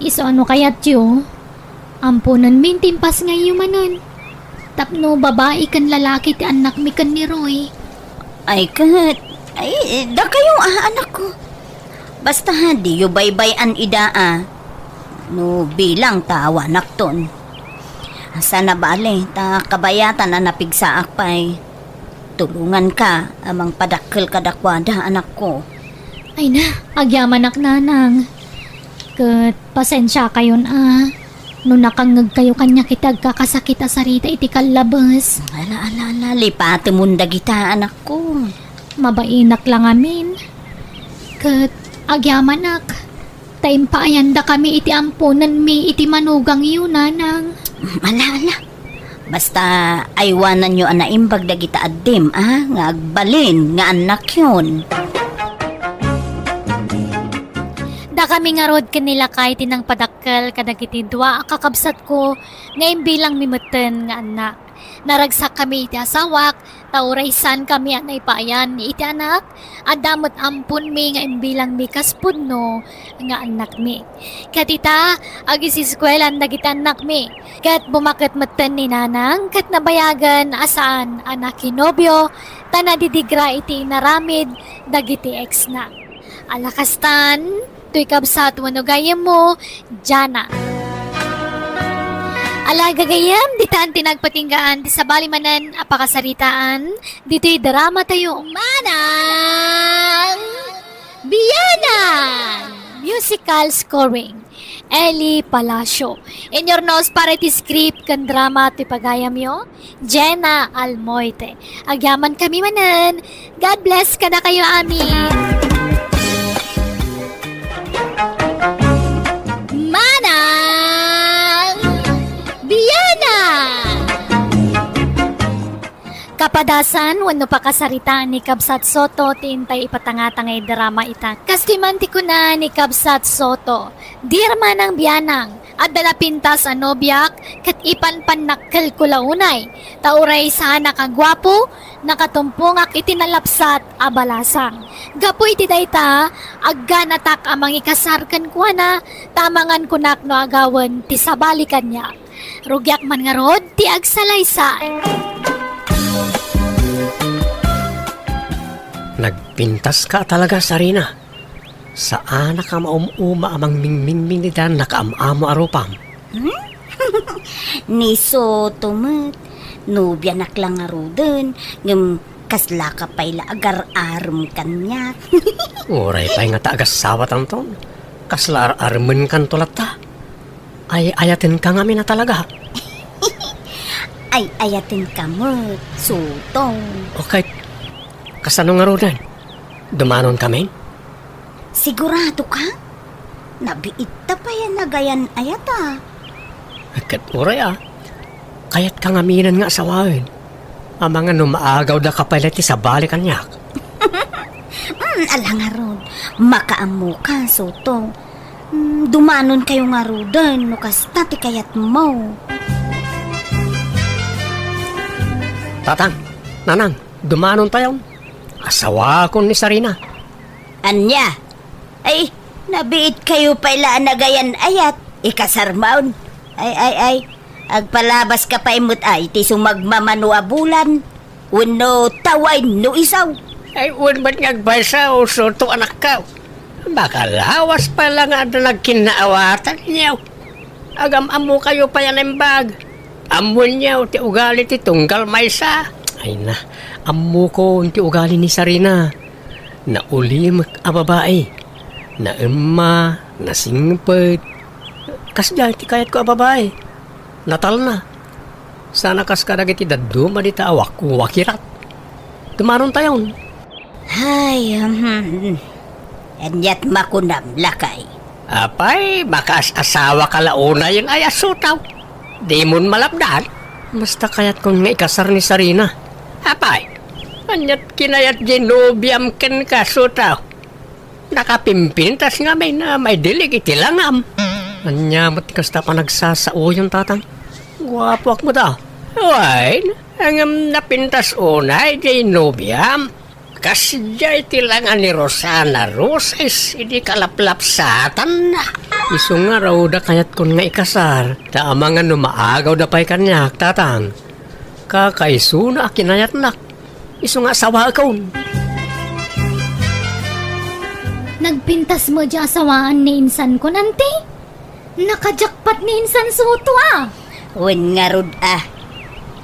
Isu a no kayatyo, amponenmi ti impasngayyo manen. Tapno babai ken lalaki ti annakmi ken ni Roy. Ay ket, ay, dakayo a, anakko. Basta, diyo baybay-an ida a. No bilang ta awanakton. Saan a bale, ta kabayatan a napigsaak pay. Tulonganka a mangpadakkel kadakuada, anakko. Ay na, agyamanak, Nanang. Ket pasensiakayon a, no nakangngegkayo kaniak iti agkakasakit a sarita iti kallabes. Ala, ala, ala, lipatemon dagita, anakko. Mabainak la ngamin. Ket agyamanak, ta impaayandakami iti amponenmi iti manugangyo, Nanang. Ala, ala. Basta aywananyo a naimbag dagita addim, a, nga agbalin nga annakyon. Kami ngarud ken ni lakay ti nangpadakkel kadagiti dua a kakabsatko nga imbilangmi metten nga annak. Naragsakkami iti asawak, ta uray saankami a naipaayan iti anak, adda met amponmi nga imbilangmi kas pudno nga annakmi. Ket ita, agisiskuelan dagiti annakmi. Ket bumaket metten ni Nanang ket nabayagen a saan a nakinobio ta nadidigra iti inaramid dagiti ex-na. Ala kastan, toy kabsat wenno gayyemmo, Jana. Ala gagayyem, ditan ti nagpatinggaan ti sabali manen a pakasaritaan ditoy drama tayo. Manang Bianang! Musical scoring, Eli Palacio. Inyurnos para iti script ken drama ti pagayamyo, Jenna Almoite. Agyamankami manen. God bless kadakayo amin. Manang Bianang! Kapadasan wenno pakasaritaan ni Kabsat Soto ti intay ipatanga-tanga nga drama ita. Kastoy man ti kuna ni Kabsat Soto, "Dear Manang Bianang, adda napintas a nobiak ket ipanpannakkelko la unay, ta uray saanak a guapo, nakatumpongak iti nalapsat a balasang. Gapu iti dayta, agganatak a mangikasar kenkuana, ta amangan kunak no agawen ti sabali kaniak." Rugiak man ngarud ti agsalaysay. Nagpintaska talaga, Sarina. Saanak a maum-uma a mangmingmingming ida nakaam-amo a rupam. Hmm? Ni Soto met, nobianak la ngaruden, ngem kaslaka pay la agar-arem kaniak. Uray pay nga ta agassawatanton. Kasla ar-aremenkanto latta. Ay-ayatenka ngamin a talaga. Ay-ayatenka met, Soto. O ket, kasano ngaruden? Dumanonkamin? Sigurado ka? Nabiitta pay a nagayan-ayat a. Ket uray a, kayatka ngaminen nga asawaen. Amangan no maagawdaka pay la iti sabali kaniak. Hmm, ala ngarud, makaammoka, Soto. Hmm, dumanonkayo ngaruden no kasta ti kayatmo. Tatang, Nanang, dumanontayon. Asawakon ni Sarina. Ania? Ay, nabiitkayo pay la a nagayan-ayat. Ikasarmon. Ay, ay, ay. Agpalabaska pay met ay ti sumagmamano a bulan. Wenno tawain no isaw. Ay, wen met nga agpaysa, o Soto, anakko. Makalawas pay la nga adda nagkinnaawatan, nyaw. Agam-ammokayo pay a naimbag. Ammonyo ti ugali ti tunggal maysa. Ay na, ammokon ti ugali ni Sarina. Naulimek a babai. Naemma, nasingpet. Kasdiay ti kayatko a babai. Natalna. Sana kas kadagiti dadduma dita a wakirat. Dumanontayon. Ay, hmm. Aniat makunam, lakay? Apay, makaas-asawaka la unayen ay a Soto. Dimon malapdan? Basta kayatkon nga ikasar ni Sarina. Apay, aniat kinayat diay nobiam kenka, Soto? Nakapimpintas ngamin a maidilig iti langam. Ania met ti kasta panagsasaoyon, Tatang? Guapoak met a. Wen, ngem napintas unay diay nobiam. Kasdiay ti langa ni Rosana Roses idi kalaplapsatanna. Isu ngarud a kayatkon nga ikasar, ta amangan no maagawda pay kaniak, Tatang. Kakaisuna a kinayatnak. Isu nga asawaekon. Nagpintas met diay asawaan ni insankon, anti? Nakajakpat ni insan Soto a! Wen ngarud a.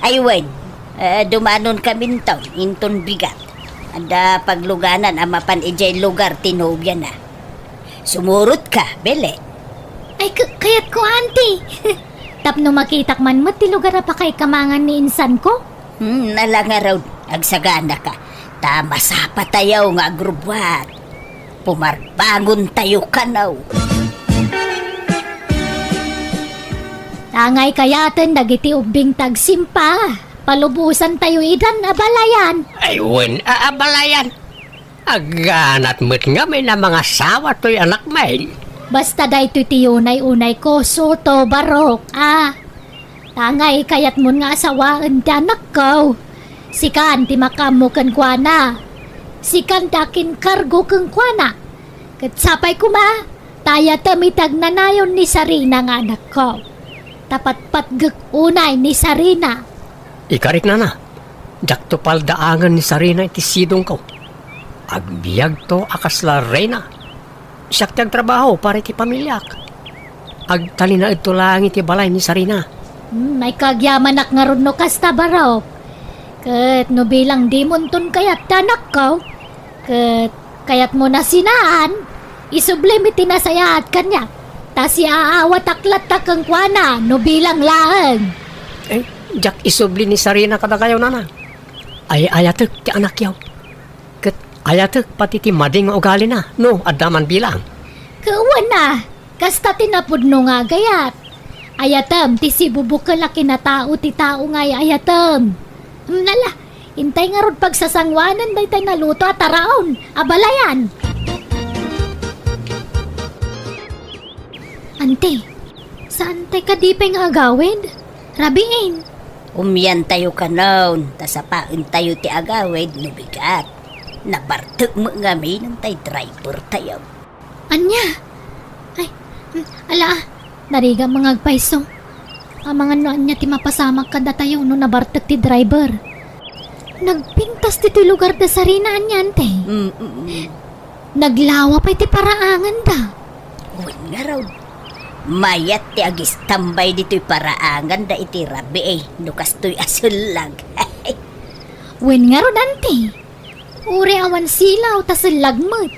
Ay wen, eh, dumanonkaminto inton bigat. Adda pagluganan a mapan idiay lugar ti nobiana. Sumurotka, Belen. Ay, k-, kayatko, anti. Tapno makitak man met ti lugar a pakay kamangan ni insanko. Hmm, ala ngarud, agsaganaka. Ta masapatayo nga agrubbuat. Pumarbangontayo kano. Angay kayaten dagiti ubbing tagsimpa, palubosantayo idan abalayan. Ay, wen a abalayan. Agganat met ngamin a mangasawa toy anak main. Basta daytoy ti unay-unayko, Soto, Barok, a. Tangay kayatmon nga asawaen ti anakko. Sikan ti makaammo kenkuana. Sikan ti akinkargo kenkuana. Ket sapay koma, ta ayatem iti agnanayon ni Sarina nga anakko. Ta patpatgek unay ni Sarina. Ikarik, nana, diakto paldaangen ni Sarina iti sidongko. Agbiagto a kasla reyna. Siak ti agtrabaho para iti pamiliak. Agtalinaedto laeng iti balay ni Sarina. Hmm, ay kagyamanak ngarud no kasta, Barok. Ket no bilang dimonton kayat ti anakko, ket kayatmo nasinaan, isublim iti nasayaat kaniak. Ta siaawatak latta kenkuana no bilang laeng. Eh, diak isubli ni Sarina kadakayo, nana. Ay-ayatek ti anakyo. Ket ayatek pati ti madi nga ugalina, no adda man bilang. Kuana, kasta ti napudno nga agayat. Ayatem ti sibubukel a kinatao ti tao nga ay-ayatem. Nala, intay ngarud pagsasangoanan daytay naluto a taraon a balayan. Anti, saantay kadi pay nga agawid? Rabiin. Umiantayo kanon, ta sapaentayo ti agawid no bigat. Nabartek met ngamin tay driver tayo. Ania? Ay, mm, ala, narigat nga agpayso. Amangan no ania ti mapasamak kadatayo no nabartek ti driver. Nagpintas ditoy lugar da Sarina, ania, anti? Mm, mm, mm. Naglawa pay ti paraanganda. Wen ngarud, mayat ti agistambay ditoy paraanganda iti rabii no kastoy a sellag. Wen ngarud, anti, uray awan silaw ta sellag met.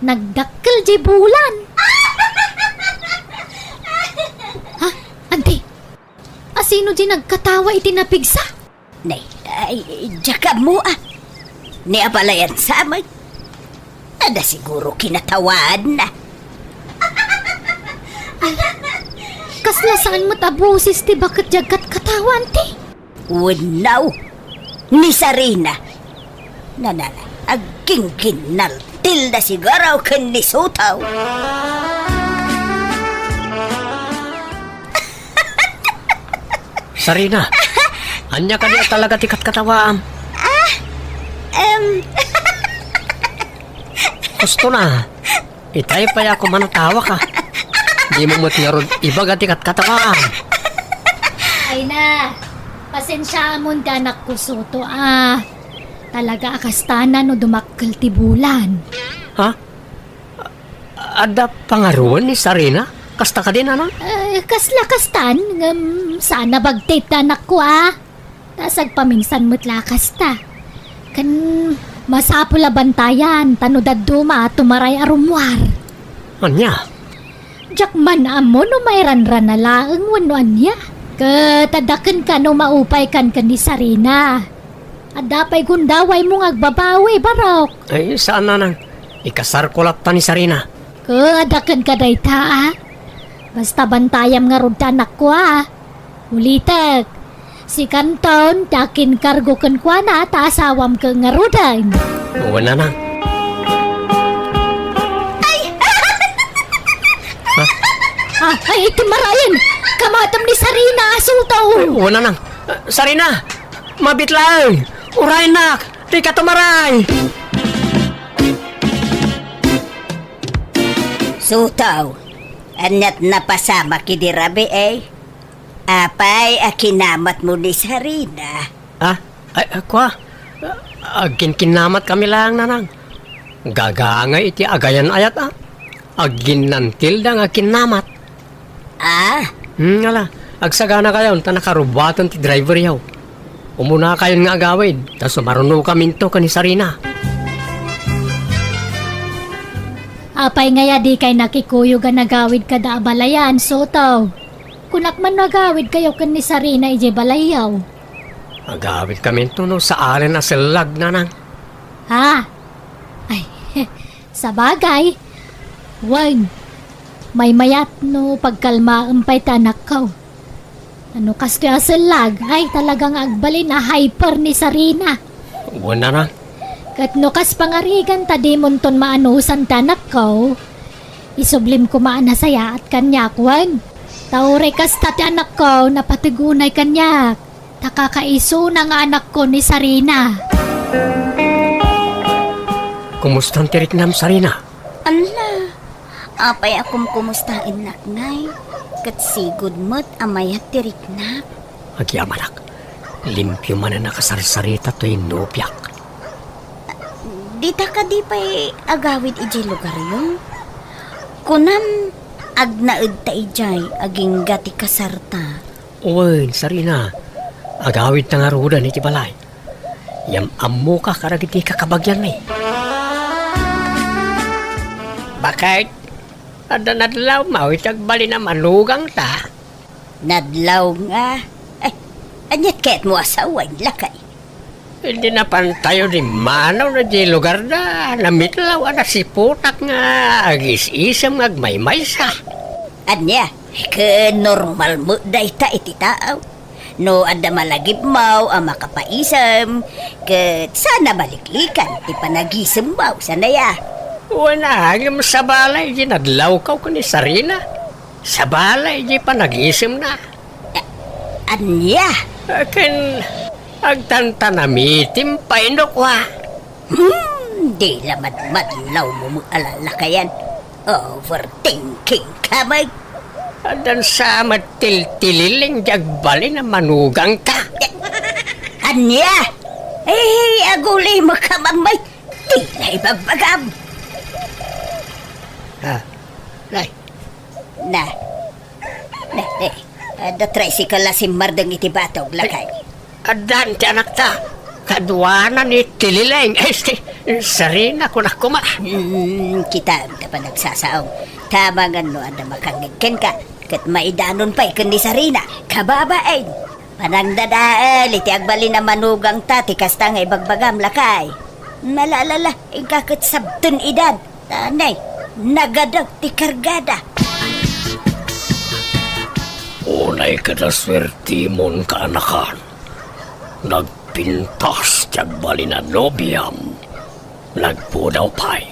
Nagdakkel diay bulan. Ha? Anti? Asino diay nagkatawa iti napigsa? Nay, ay, diak ammo, a. Ni abalayan sa met. Adda siguro kinatawaanna. Ay, kasla saan met a boses ti baket diay agkatkatawa, anti? Wenno, ni Sarina. Nanala, aggingginnaltilda siguro ken ni Soto. Sarina, ania kadi a talaga ti katkatawaam? Ah, em. Husto na. Itay pay a kuman a tawak, a. Dimo met ngarud ibaga ti katkatawaam. Ay na, pasensiaamon ti anakko, Soto, a. Talaga a kasta na no dumakkel ti bulan. Ha? Adda pangaruan ni Sarina? Kasta kadi, nanang? Eh, kasla kastan, ngem saan a bagtit ti anakko, a. Ta sagpaminsan met la kasta. Ken masapul a bantayan, ta no dadduma, tumaray a rummuar. Ania? Diak man ammo no mairanrana laeng wenno ania. Ket adda kenka no maupaykan ken ni Sarina. Adda pay gundawaymo nga agbabawi, Barok. Ay, saan, nanang. Ikasarko latta ni Sarina. Ket adda kenka dayta, a. Basta bantayam ngarud ti anakko, a. Ulitek, sikanton ti akinkargo kenkuana ta asawam ket ngaruden. Wen, nanang. Ay! Ha? Ah, ay, iti marayen! Kamatem ni Sarina, a Soto! Ay, wen, nanang. Sarina! Mabit laeng! Uraynak! Dika tumaray! Soto, aniat napasamak idi rabii, eh? Apay a kinamatmo ni Sarina? Ah, ay, ah, kua? Agkinkinnamat kami laeng, nanang. Gagangay iti agayan-ayat, a. Agginnantilda nga kinnamat. Ah? Hmm, ala. Agsaganakayon ta nakarubaten ti driveryo. Umunakayon nga agawid, ta sumarunokaminto ken ni Sarina. Apay ngay a dikay nakikuyog a nagawid kada abalayan, Soto? Kunak man no agawidkayo ken ni Sarina idiay balayyo. Agawidkaminto no saalen a sellag, nanang. Ha? Ay, sabagay. Wen, maymayat no pagkalmaem pay ti anakko. No kastoy a sellag, ay talaga nga agbalin a hyper ni Sarina. Wen, nanang. Ket no kas pangarigan ta dimonton maanusan ti anakko, Isublim koma a nasayaat kaniak wen. Ta uray kasta ti anakko, napateg unay kaniak. Ta kakaisuna nga anakko ni Sarina. Kumustan ti riknam, Sarina? Alla, apay a kumkumustaennak ngay? Ket sigud met a mayat ti riknak. Agyamanak, limpio manen a kasarsarita toy nobiak. Dita kadi pay agawid idiay lugaryo? Kunam, agnaedta idiay agingga ti kasarta. Wen, Sarina, agawidta ngaruden iti balay. Yam-ammoka kadagiti kakabagianmi. Baket, adda nadlawmo iti agbalin a manugangta? Nadlaw nga? Ay, aniat kayatmo a sawen, lakay? Idi napantayo dimmanaw na di lugarda, namitlaw a nasiputak nga agis-isem nga agmaymaysa. Ania, ket normal met dayta iti tao. No adda malagipmaw a makapaisem, ket saan a maliklikan ti panagisemmaw, saan aya? Wen a, ngem sabali di nadlawko ken ni Sarina. Sabali di panagisemna. A-, ania? Ken agtantanamitim pay no kua. Hmm, di la madmadlawmo met a lalakayan. Overthinking ka met. Addan sa met tiltililing di agbalin a manugangta. Ania? Eh, aguli mo ka, Mamay. Di na ibagbagam. Ah, nay. Na. Na, eh, adda tricycle a simmardeng iti batog, lakay. Addan ti anakta. Kaduana ni Tilileng. Este, Sarina, kunak koma. Hmm, kitam ta panagsasaom. Tama nga no adda makangngeg kenka. Ket maidanon pay ken ni Sarina. Kababain. Panangdadael iti agbalin a manugangta ti kasta nga ibagbagam, lakay. Malalala, inka ket sabten idan. Tanay, nagadeg ti kargada. Unay ket a suertimon, kaanakan. Nagpintas ti agbalin a nobiam. Nagpudaw pay.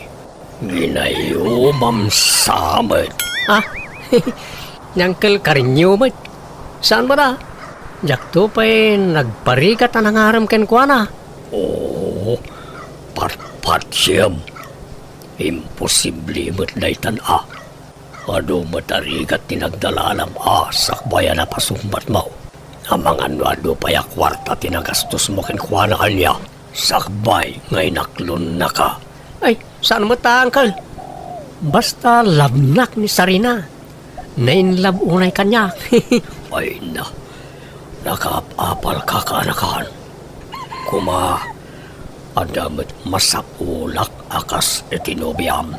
Ginayumam sa met. Ah, ni Uncle Karinyo met. Saan met a? Diakto pay nagparigat a nangarem kenkuana. Oo, patpatsiem. Imposible met daytan a. Adu met a rigat ti nagdalalam a sakbay a napasungbatmo. Amangan no adu pay a kuarta ti nagastosmo kenkuana ania, sakbay nga inaklonnaka. Ay, saan met a, Uncle. Basta love-nak ni Sarina. Na-in-love unay kaniak. Ay na, nakaap-apalka, kaanakan. Koma, adda met masapulak a kas iti nobiam.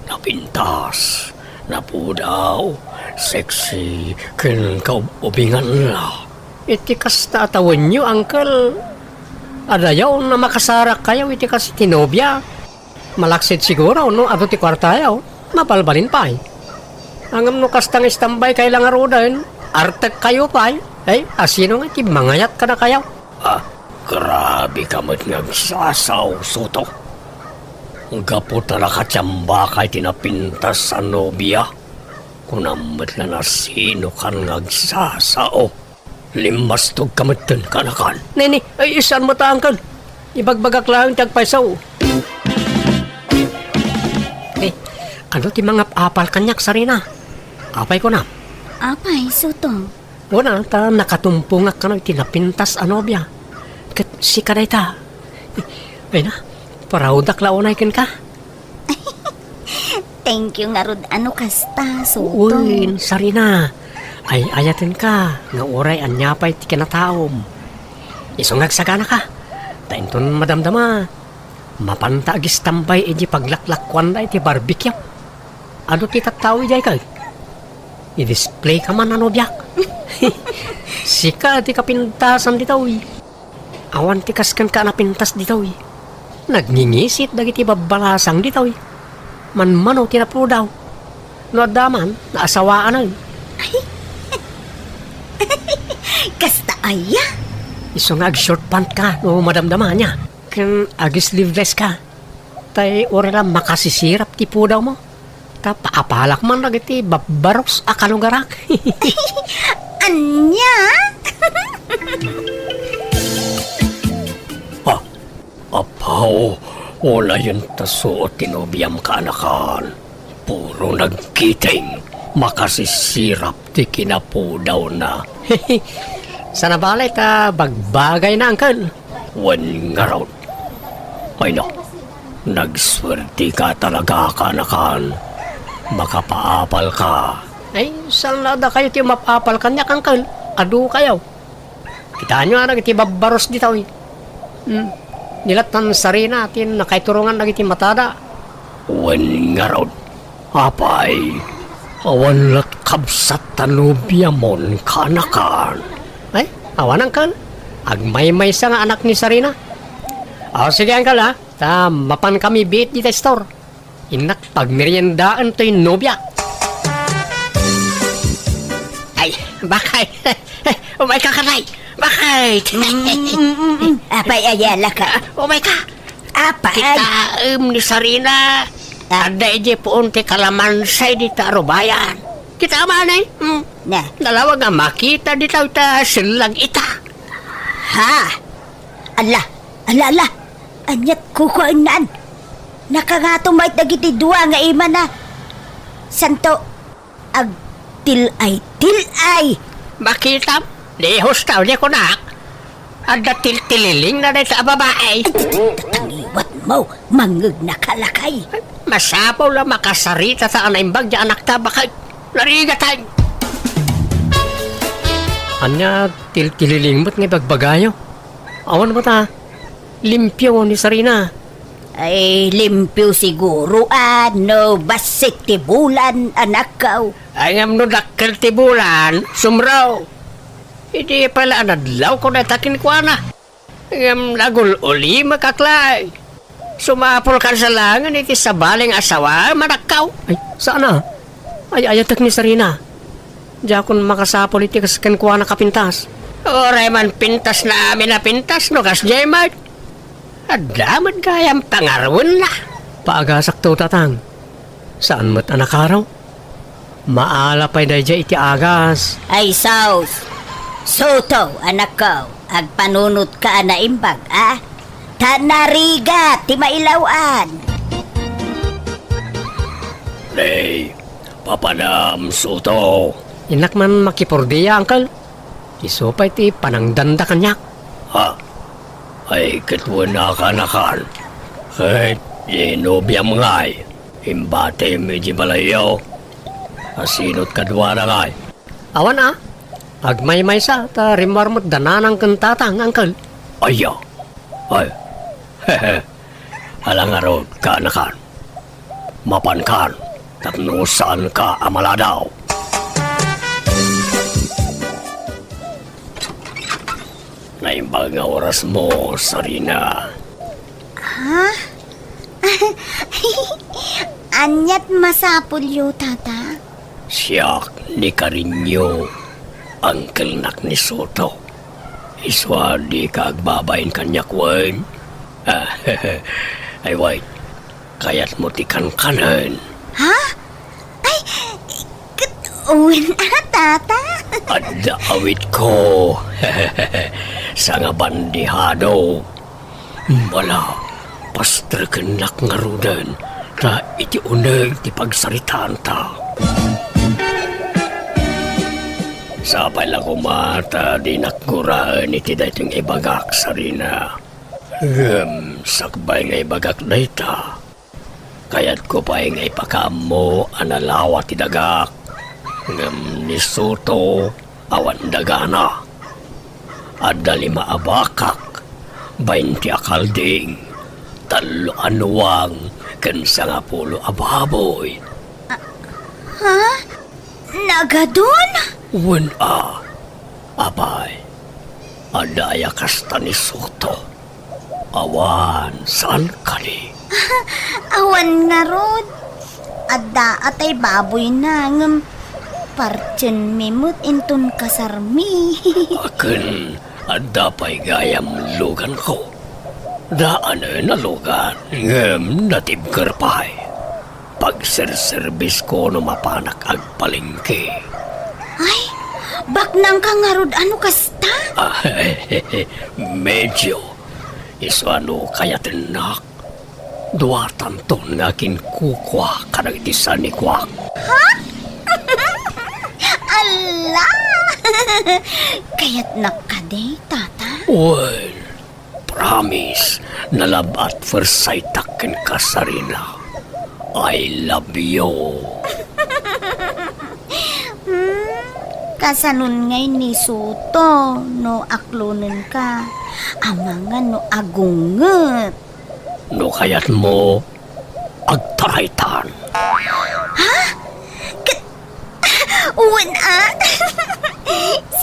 Napintas, napudaw, sexy, ken kaub-ubingan la. Iti kasta a tawenyo, Uncle, adayaw a makasarakkayo iti kas iti nobia. Malaksid siguro no adu ti kuartayo, mabalbalin pay. Ngem no kasta nga istambaykay la ngaruden, artekkayo pay. Ay, asino nga ti mangayat kadakayo? Ah, grabe ka met nga agsasao, Soto. Gapu ta nakatiambakay ti napintas a nobia, kunam met la no asino kan nga agsasao. Limmastog ka metten, kaanakan. Nini, ay, saan met a, Uncle. Ibagbagak laeng ti agpayso. Eh, adu ti mangap-apal kaniak, Sarina? Apay kunam? Apay, Soto? Wen a, ta nakatumpongak kano iti napintas a nobia. Ket sika dayta. Ay na, proud-ak la unay kenka. Thank you ngarud a no kasta, Soto. Wen, Sarina. Ay-ayatenka nga uray ania pay ti kinataom. Isu nga agsaganaka. Ta inton madamdama, mapanta agistambay idiay paglaklakkuanda iti barbecue. Adu ti tattao idiay ket? I-display ka man a nobiak. Sika ti kapintasan ditoy. Awan ti kas kenka a napintas ditoy. Nagngingisit dagiti babbalasang ditoy. Manmano ti napudaw. No adda man, naasawaanen. Ay. Kasta aya? Isu nga ag-short pant ka no madamdama ania. Ken ag-sleeveless ka. Tay uray la makasisirap ti pudawmo. Ta paapalak man dagiti babbarus a kalugarak. Ania? Ah, apaw, unayen ta suot ti nobiam, kaanakan. Puro nagkiting, makasisirap ti kinapudawna. Sana balay ta bagbagayna, angkel. Wen ngarud. Ay na, nagsuertika talaga, kaanakan. Makapaapalka. Ay, saan la dakayo ti mapaapal kaniak, angkel? Adu kayo. Kitaenyo a dagiti babbarus ditoy. Hmm. Ni lattan sarina ti nakaiturongan dagiti matada. Wen ngarud, apay, awan lat kabsat ta nobiamon, kaanakan. Ay, awan, angkel. Agmaymaysa nga anak ni sarina. O, sige, angkel, ha? Ta mapankami biit dita store. Innak pagmeriendaen toy nobia. Ay, bakay. Umayka, katay. Bakay. Mm, mm, mm, mm. Apay, ayala ka. Umayka. Apay. Kitaem ni sarina. Ah. Adda idiay puon ti kalamansay dita rubayan. Kita man, eh. Mm. Na. Nalawag nga makita dita ita sellag ita. Ha? Ala, ala, ala. Aniat kukuennan? Nakangato met dagiti dua nga imana. Santo, agtil-ay, til-ay. Makitam, di hustaw ni kunak. Adda tiltililingna dayta a babai. Ay, tangiwat mo, mangngegna ka, lakay. Masapul a makasarita ta a naimbag di anakta, bakay. Narigatay. Ania, tiltililing met nga ibagbagayo? Awan met a. Limpio ni sarina. Ay, limpio siguro, a, no bassit ti bulan, anakko. Ay, ngem no dakkel ti bulan, sumro. Idi pala a nadlawko dayta kenkuana. Ngem nagul-ulimek, aklay. Sumapulkan sa langen iti sabali nga asawa, manakkaw. Ay, saan a? Ay, ayatek ni sarina. Diakon makasapul iti kas kenkuana kapintas. Uray man pintas na amin a pintas, no kasdiay met. Adda met gayam pangaruenna. Paagasakto, tatang. Saan met a nakaro? Maala pay daydiay iti agas. Ay, sus! Suto, anakko, agpanunotka a naimbag, a? Ta narigat ti mailaw-an. Nay, papanam, Suto. Innak man makipordia, angkel. Isu pay ti panangdanda kaniak. Ha? Ay, ket wen a kaanakan. Ket, di nobiam ngay. Imbatim idiay balayyo. Asinot kaduana ngay? Awan a. Agmaymaysa ta rimmuar met da nanang ken tatang, angkel. Aya. Ay. Ala ngarud, kaanakan. Mapankan, tapno saanka a maladaw. Naimbag nga orasmo, sarina. Ha? Aniat masapulyo, tata? Siak ni Karinyo, angkelnak ni Soto. Isu a dika agbabain kaniak wen? Ay, wait. Kayatmo ti kankanen? Ha? Ay, ket wen a, tata? Adda awitko. Sangabandihado. Mala, pastrekennak ngaruden, ta iti uneg ti pagsaritaanta. Sapay la koma ta dinak guraen iti daytoy nga ibagak, sarina. Ngem sakbay nga ibagak dayta, kayatko pay nga ipakaammo a nalawa ti dagak. Ngem ni Soto, awan dagana. Adda lima a bakak, baynte a kalding, tallo a nuang, ken sangapulo a baboy. Ah, ha? Nagadun? Wen a, apay, adda aya kasta ni Soto? Awan, saan kadi? Awan ngarud. Adda atay baboyna, ngem partienmi met inton kasarmi. Akin, adda pay gayam luganko. Daanen a lugan, ngem natibker pay. pagserserbisko no mapanak agpalengke. Ay, baknangka ngarud a no kasta? Ah, medyo. Isu a no kayatennak, duatanton nga kinkukua kadagiti sanikuak. Ha? Ala! Kayatnak kadi, Tata? Well, promise, na love at first sight-ak kenka, Sarina. I love you. Hmm, kasanon ngay ni Soto no aklonenka? Amangan no agunget. No kayatmo, agtaraytan. Ha? Ket, wen a?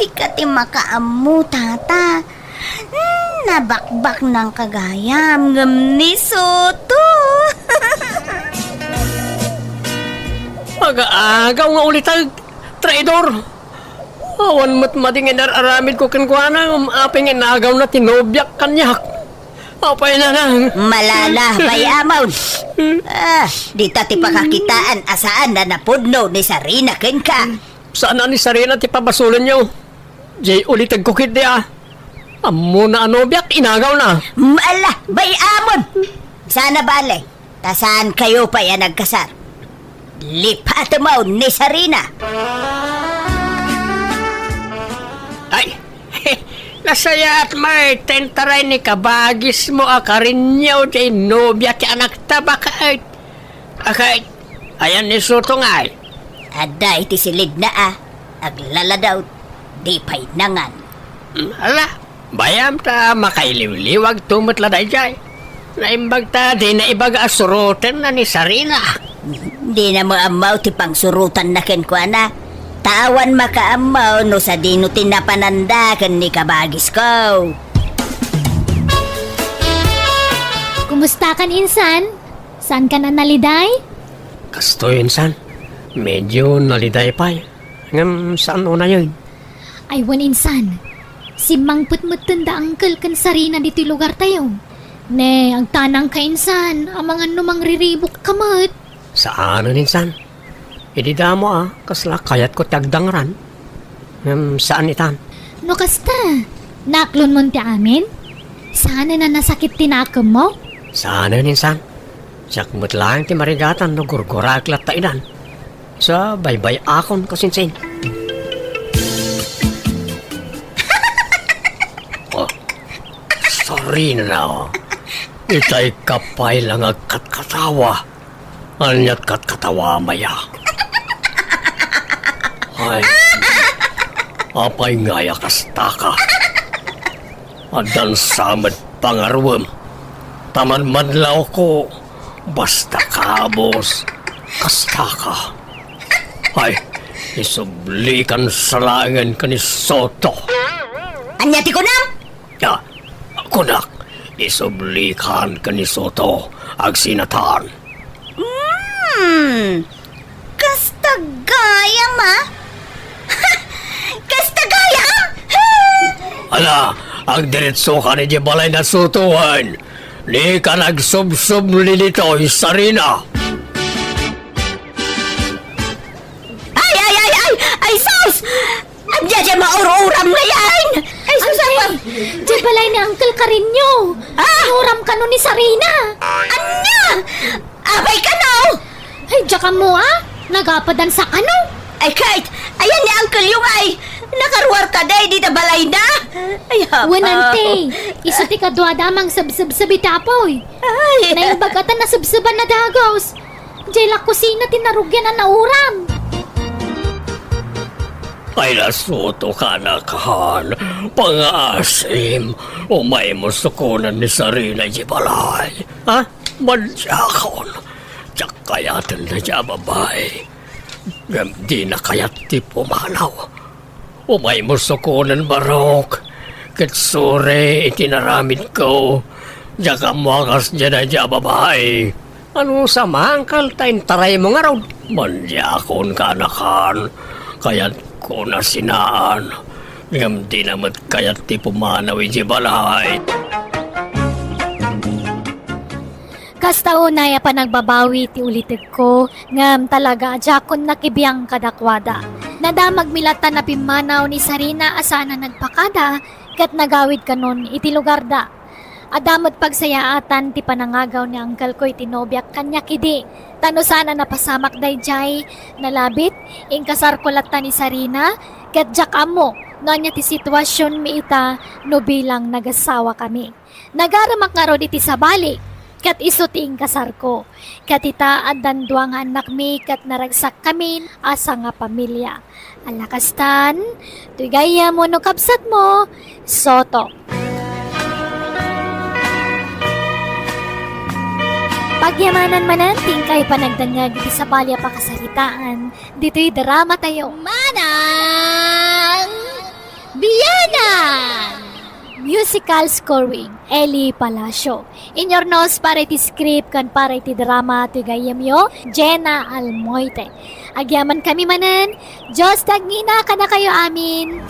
Sika ti makaammo, Tata. Hmm, nabakbaknangka gayam ngem ni Soto. Aga-agaw nga ulitag, traidor! Awan met madi nga inar-aramidko kenkuana, ngem apay nga inagawna ti nobiak kaniak? Apay, nanang? Malala, bay-amon. Ah, dita ti pakakitaan a saan a napudno ni Sarina kenka. Saan a ni Sarina ti pabasolenyo? Jay ulitegko ketdi a. Ammona a nobiak, inagawna. Ala, bay-amon. Saan a bale. Ta saankayo pay a nagkasar. Lipatemon ni Sarina. Ay, nasayaat met ti intaray ni kabagismo a karinyo ti nobia ti anakta, baket. Aket, ayan ni Soto ngay? Adda iti silidna a, aglaladaw, di pay nangan. Mm, ala, bay-am ta makailiwliwagto met la daydiay. Naimbag ta dina ibaga a surotenna ni Sarina. Dina met ammo ti pangsurotanna kenkuana. Ta awan makaammo no sadino ti napananda ken ni kabagisko. Kumustakan, insan? Saankan a naliday? Kastoy, insan. Medyo naliday pay. Ngem saan unayen. Ay wen, insan. Simmangpet metten da Uncle ken Sarina ditoy lugartayo. Ne, agtanangka, insan, amangan no mangriribukka met. Saanen, insan. Idi damo a, kasla kayatko ti agdangran. Ngem saan itan. No kasta, naaklonmon ti amin? Saanen a nasakit ti nakemmo? Saanen, insan. Siak met laeng ti marigatan no gurguraek latta inan. Sa baybay-akon kasinsin. Oh, Sarina. Itay ka pay la nga agkatkatawa. Ania't katkatawam aya? Ay, apay ngay a kastaka? Addan sa met pangaruem. Ta manmanlawko, basta kabus, kastaka. Ay, isublikan sa laengen ken ni Soto. Ania ti kunam? Ah, kunak, isublikan ken ni Soto, agsinatan. Hmm, kasta gayam, a? Kasta gayam? Ala, agdiretsokan idiay balay na Soto wen. Dikan agsubsubli ditoy, Sarina. Ay, ay, ay, ay! Ay, sus! Ania diay maur-uram ngay? Ay, sus, Ante, apa? Diay balay ni Uncle Carino. Ah! Inuram kano ni Sarina. Ania? Apay kano? Ay, diak ammo a. Nagapadan sa kano. Ay, Kate, ayan ni Uncle yung ay. Nakaruar ka day, di na balay na. Ay, apa? Wen, ante, isu ti kaduada a mangsubsubsub iti apoy. Ay. Naimbag a ta nasubsuban a dagus. Diay la kusina ti narugian a nauram. Ay, nasuto ka, nakan. Pangaasim, umaymo sukonen ni Sarina iti balay. Ha? Madiakon. Diak kayaten daydiay a babai. Ngem dina kayat ti pumanaw. Umaymo sukonen, Barok, ket sure iti naramidko. Diak ammo a kasdiay daydiay a babai. Ano sa mangkal ta intaraymo ngarud? Madiakon, kaanakan. Kayatko a sinaan. Ngem dina met kayat ti pumanaw idiay balay. Kasta unay a panagbabawi ti ulitegko, ngem talaga a diakon nakibiang kadakuada. Nadamagmi latta a pimmanaw ni Sarina a saan a nagpakada ket nagawid kanon iti lugarda. Adda met pagsayaatan ti panangagaw ni angkelko iti nobiak kaniak idi, ta no saan a napasamak daydiay, nalabit, inkasarko latta ni Sarina, ket diak ammo no ania ti situasionmi ita no bilang nagasawakami. Nagaremak ngarud iti sabali, ket isu ti inkasarko. Ket ita, addan dua nga annakmi, ket naragsakkamin a sangapamilia. Ala kastan, toy gayyem wenno kabsatmo, Soto. Pagyamanan manen ti inkay panagdengngeg iti sabali a pakasaritaan ditoy dramatayo. Manang Biyanan! Musical scoring, Eli Palacio. Inyurnos para iti script ken para iti drama ti gayyemyo, Jenna Almoite. Agyamankami manen, Dios ti agngina kadakayo amin.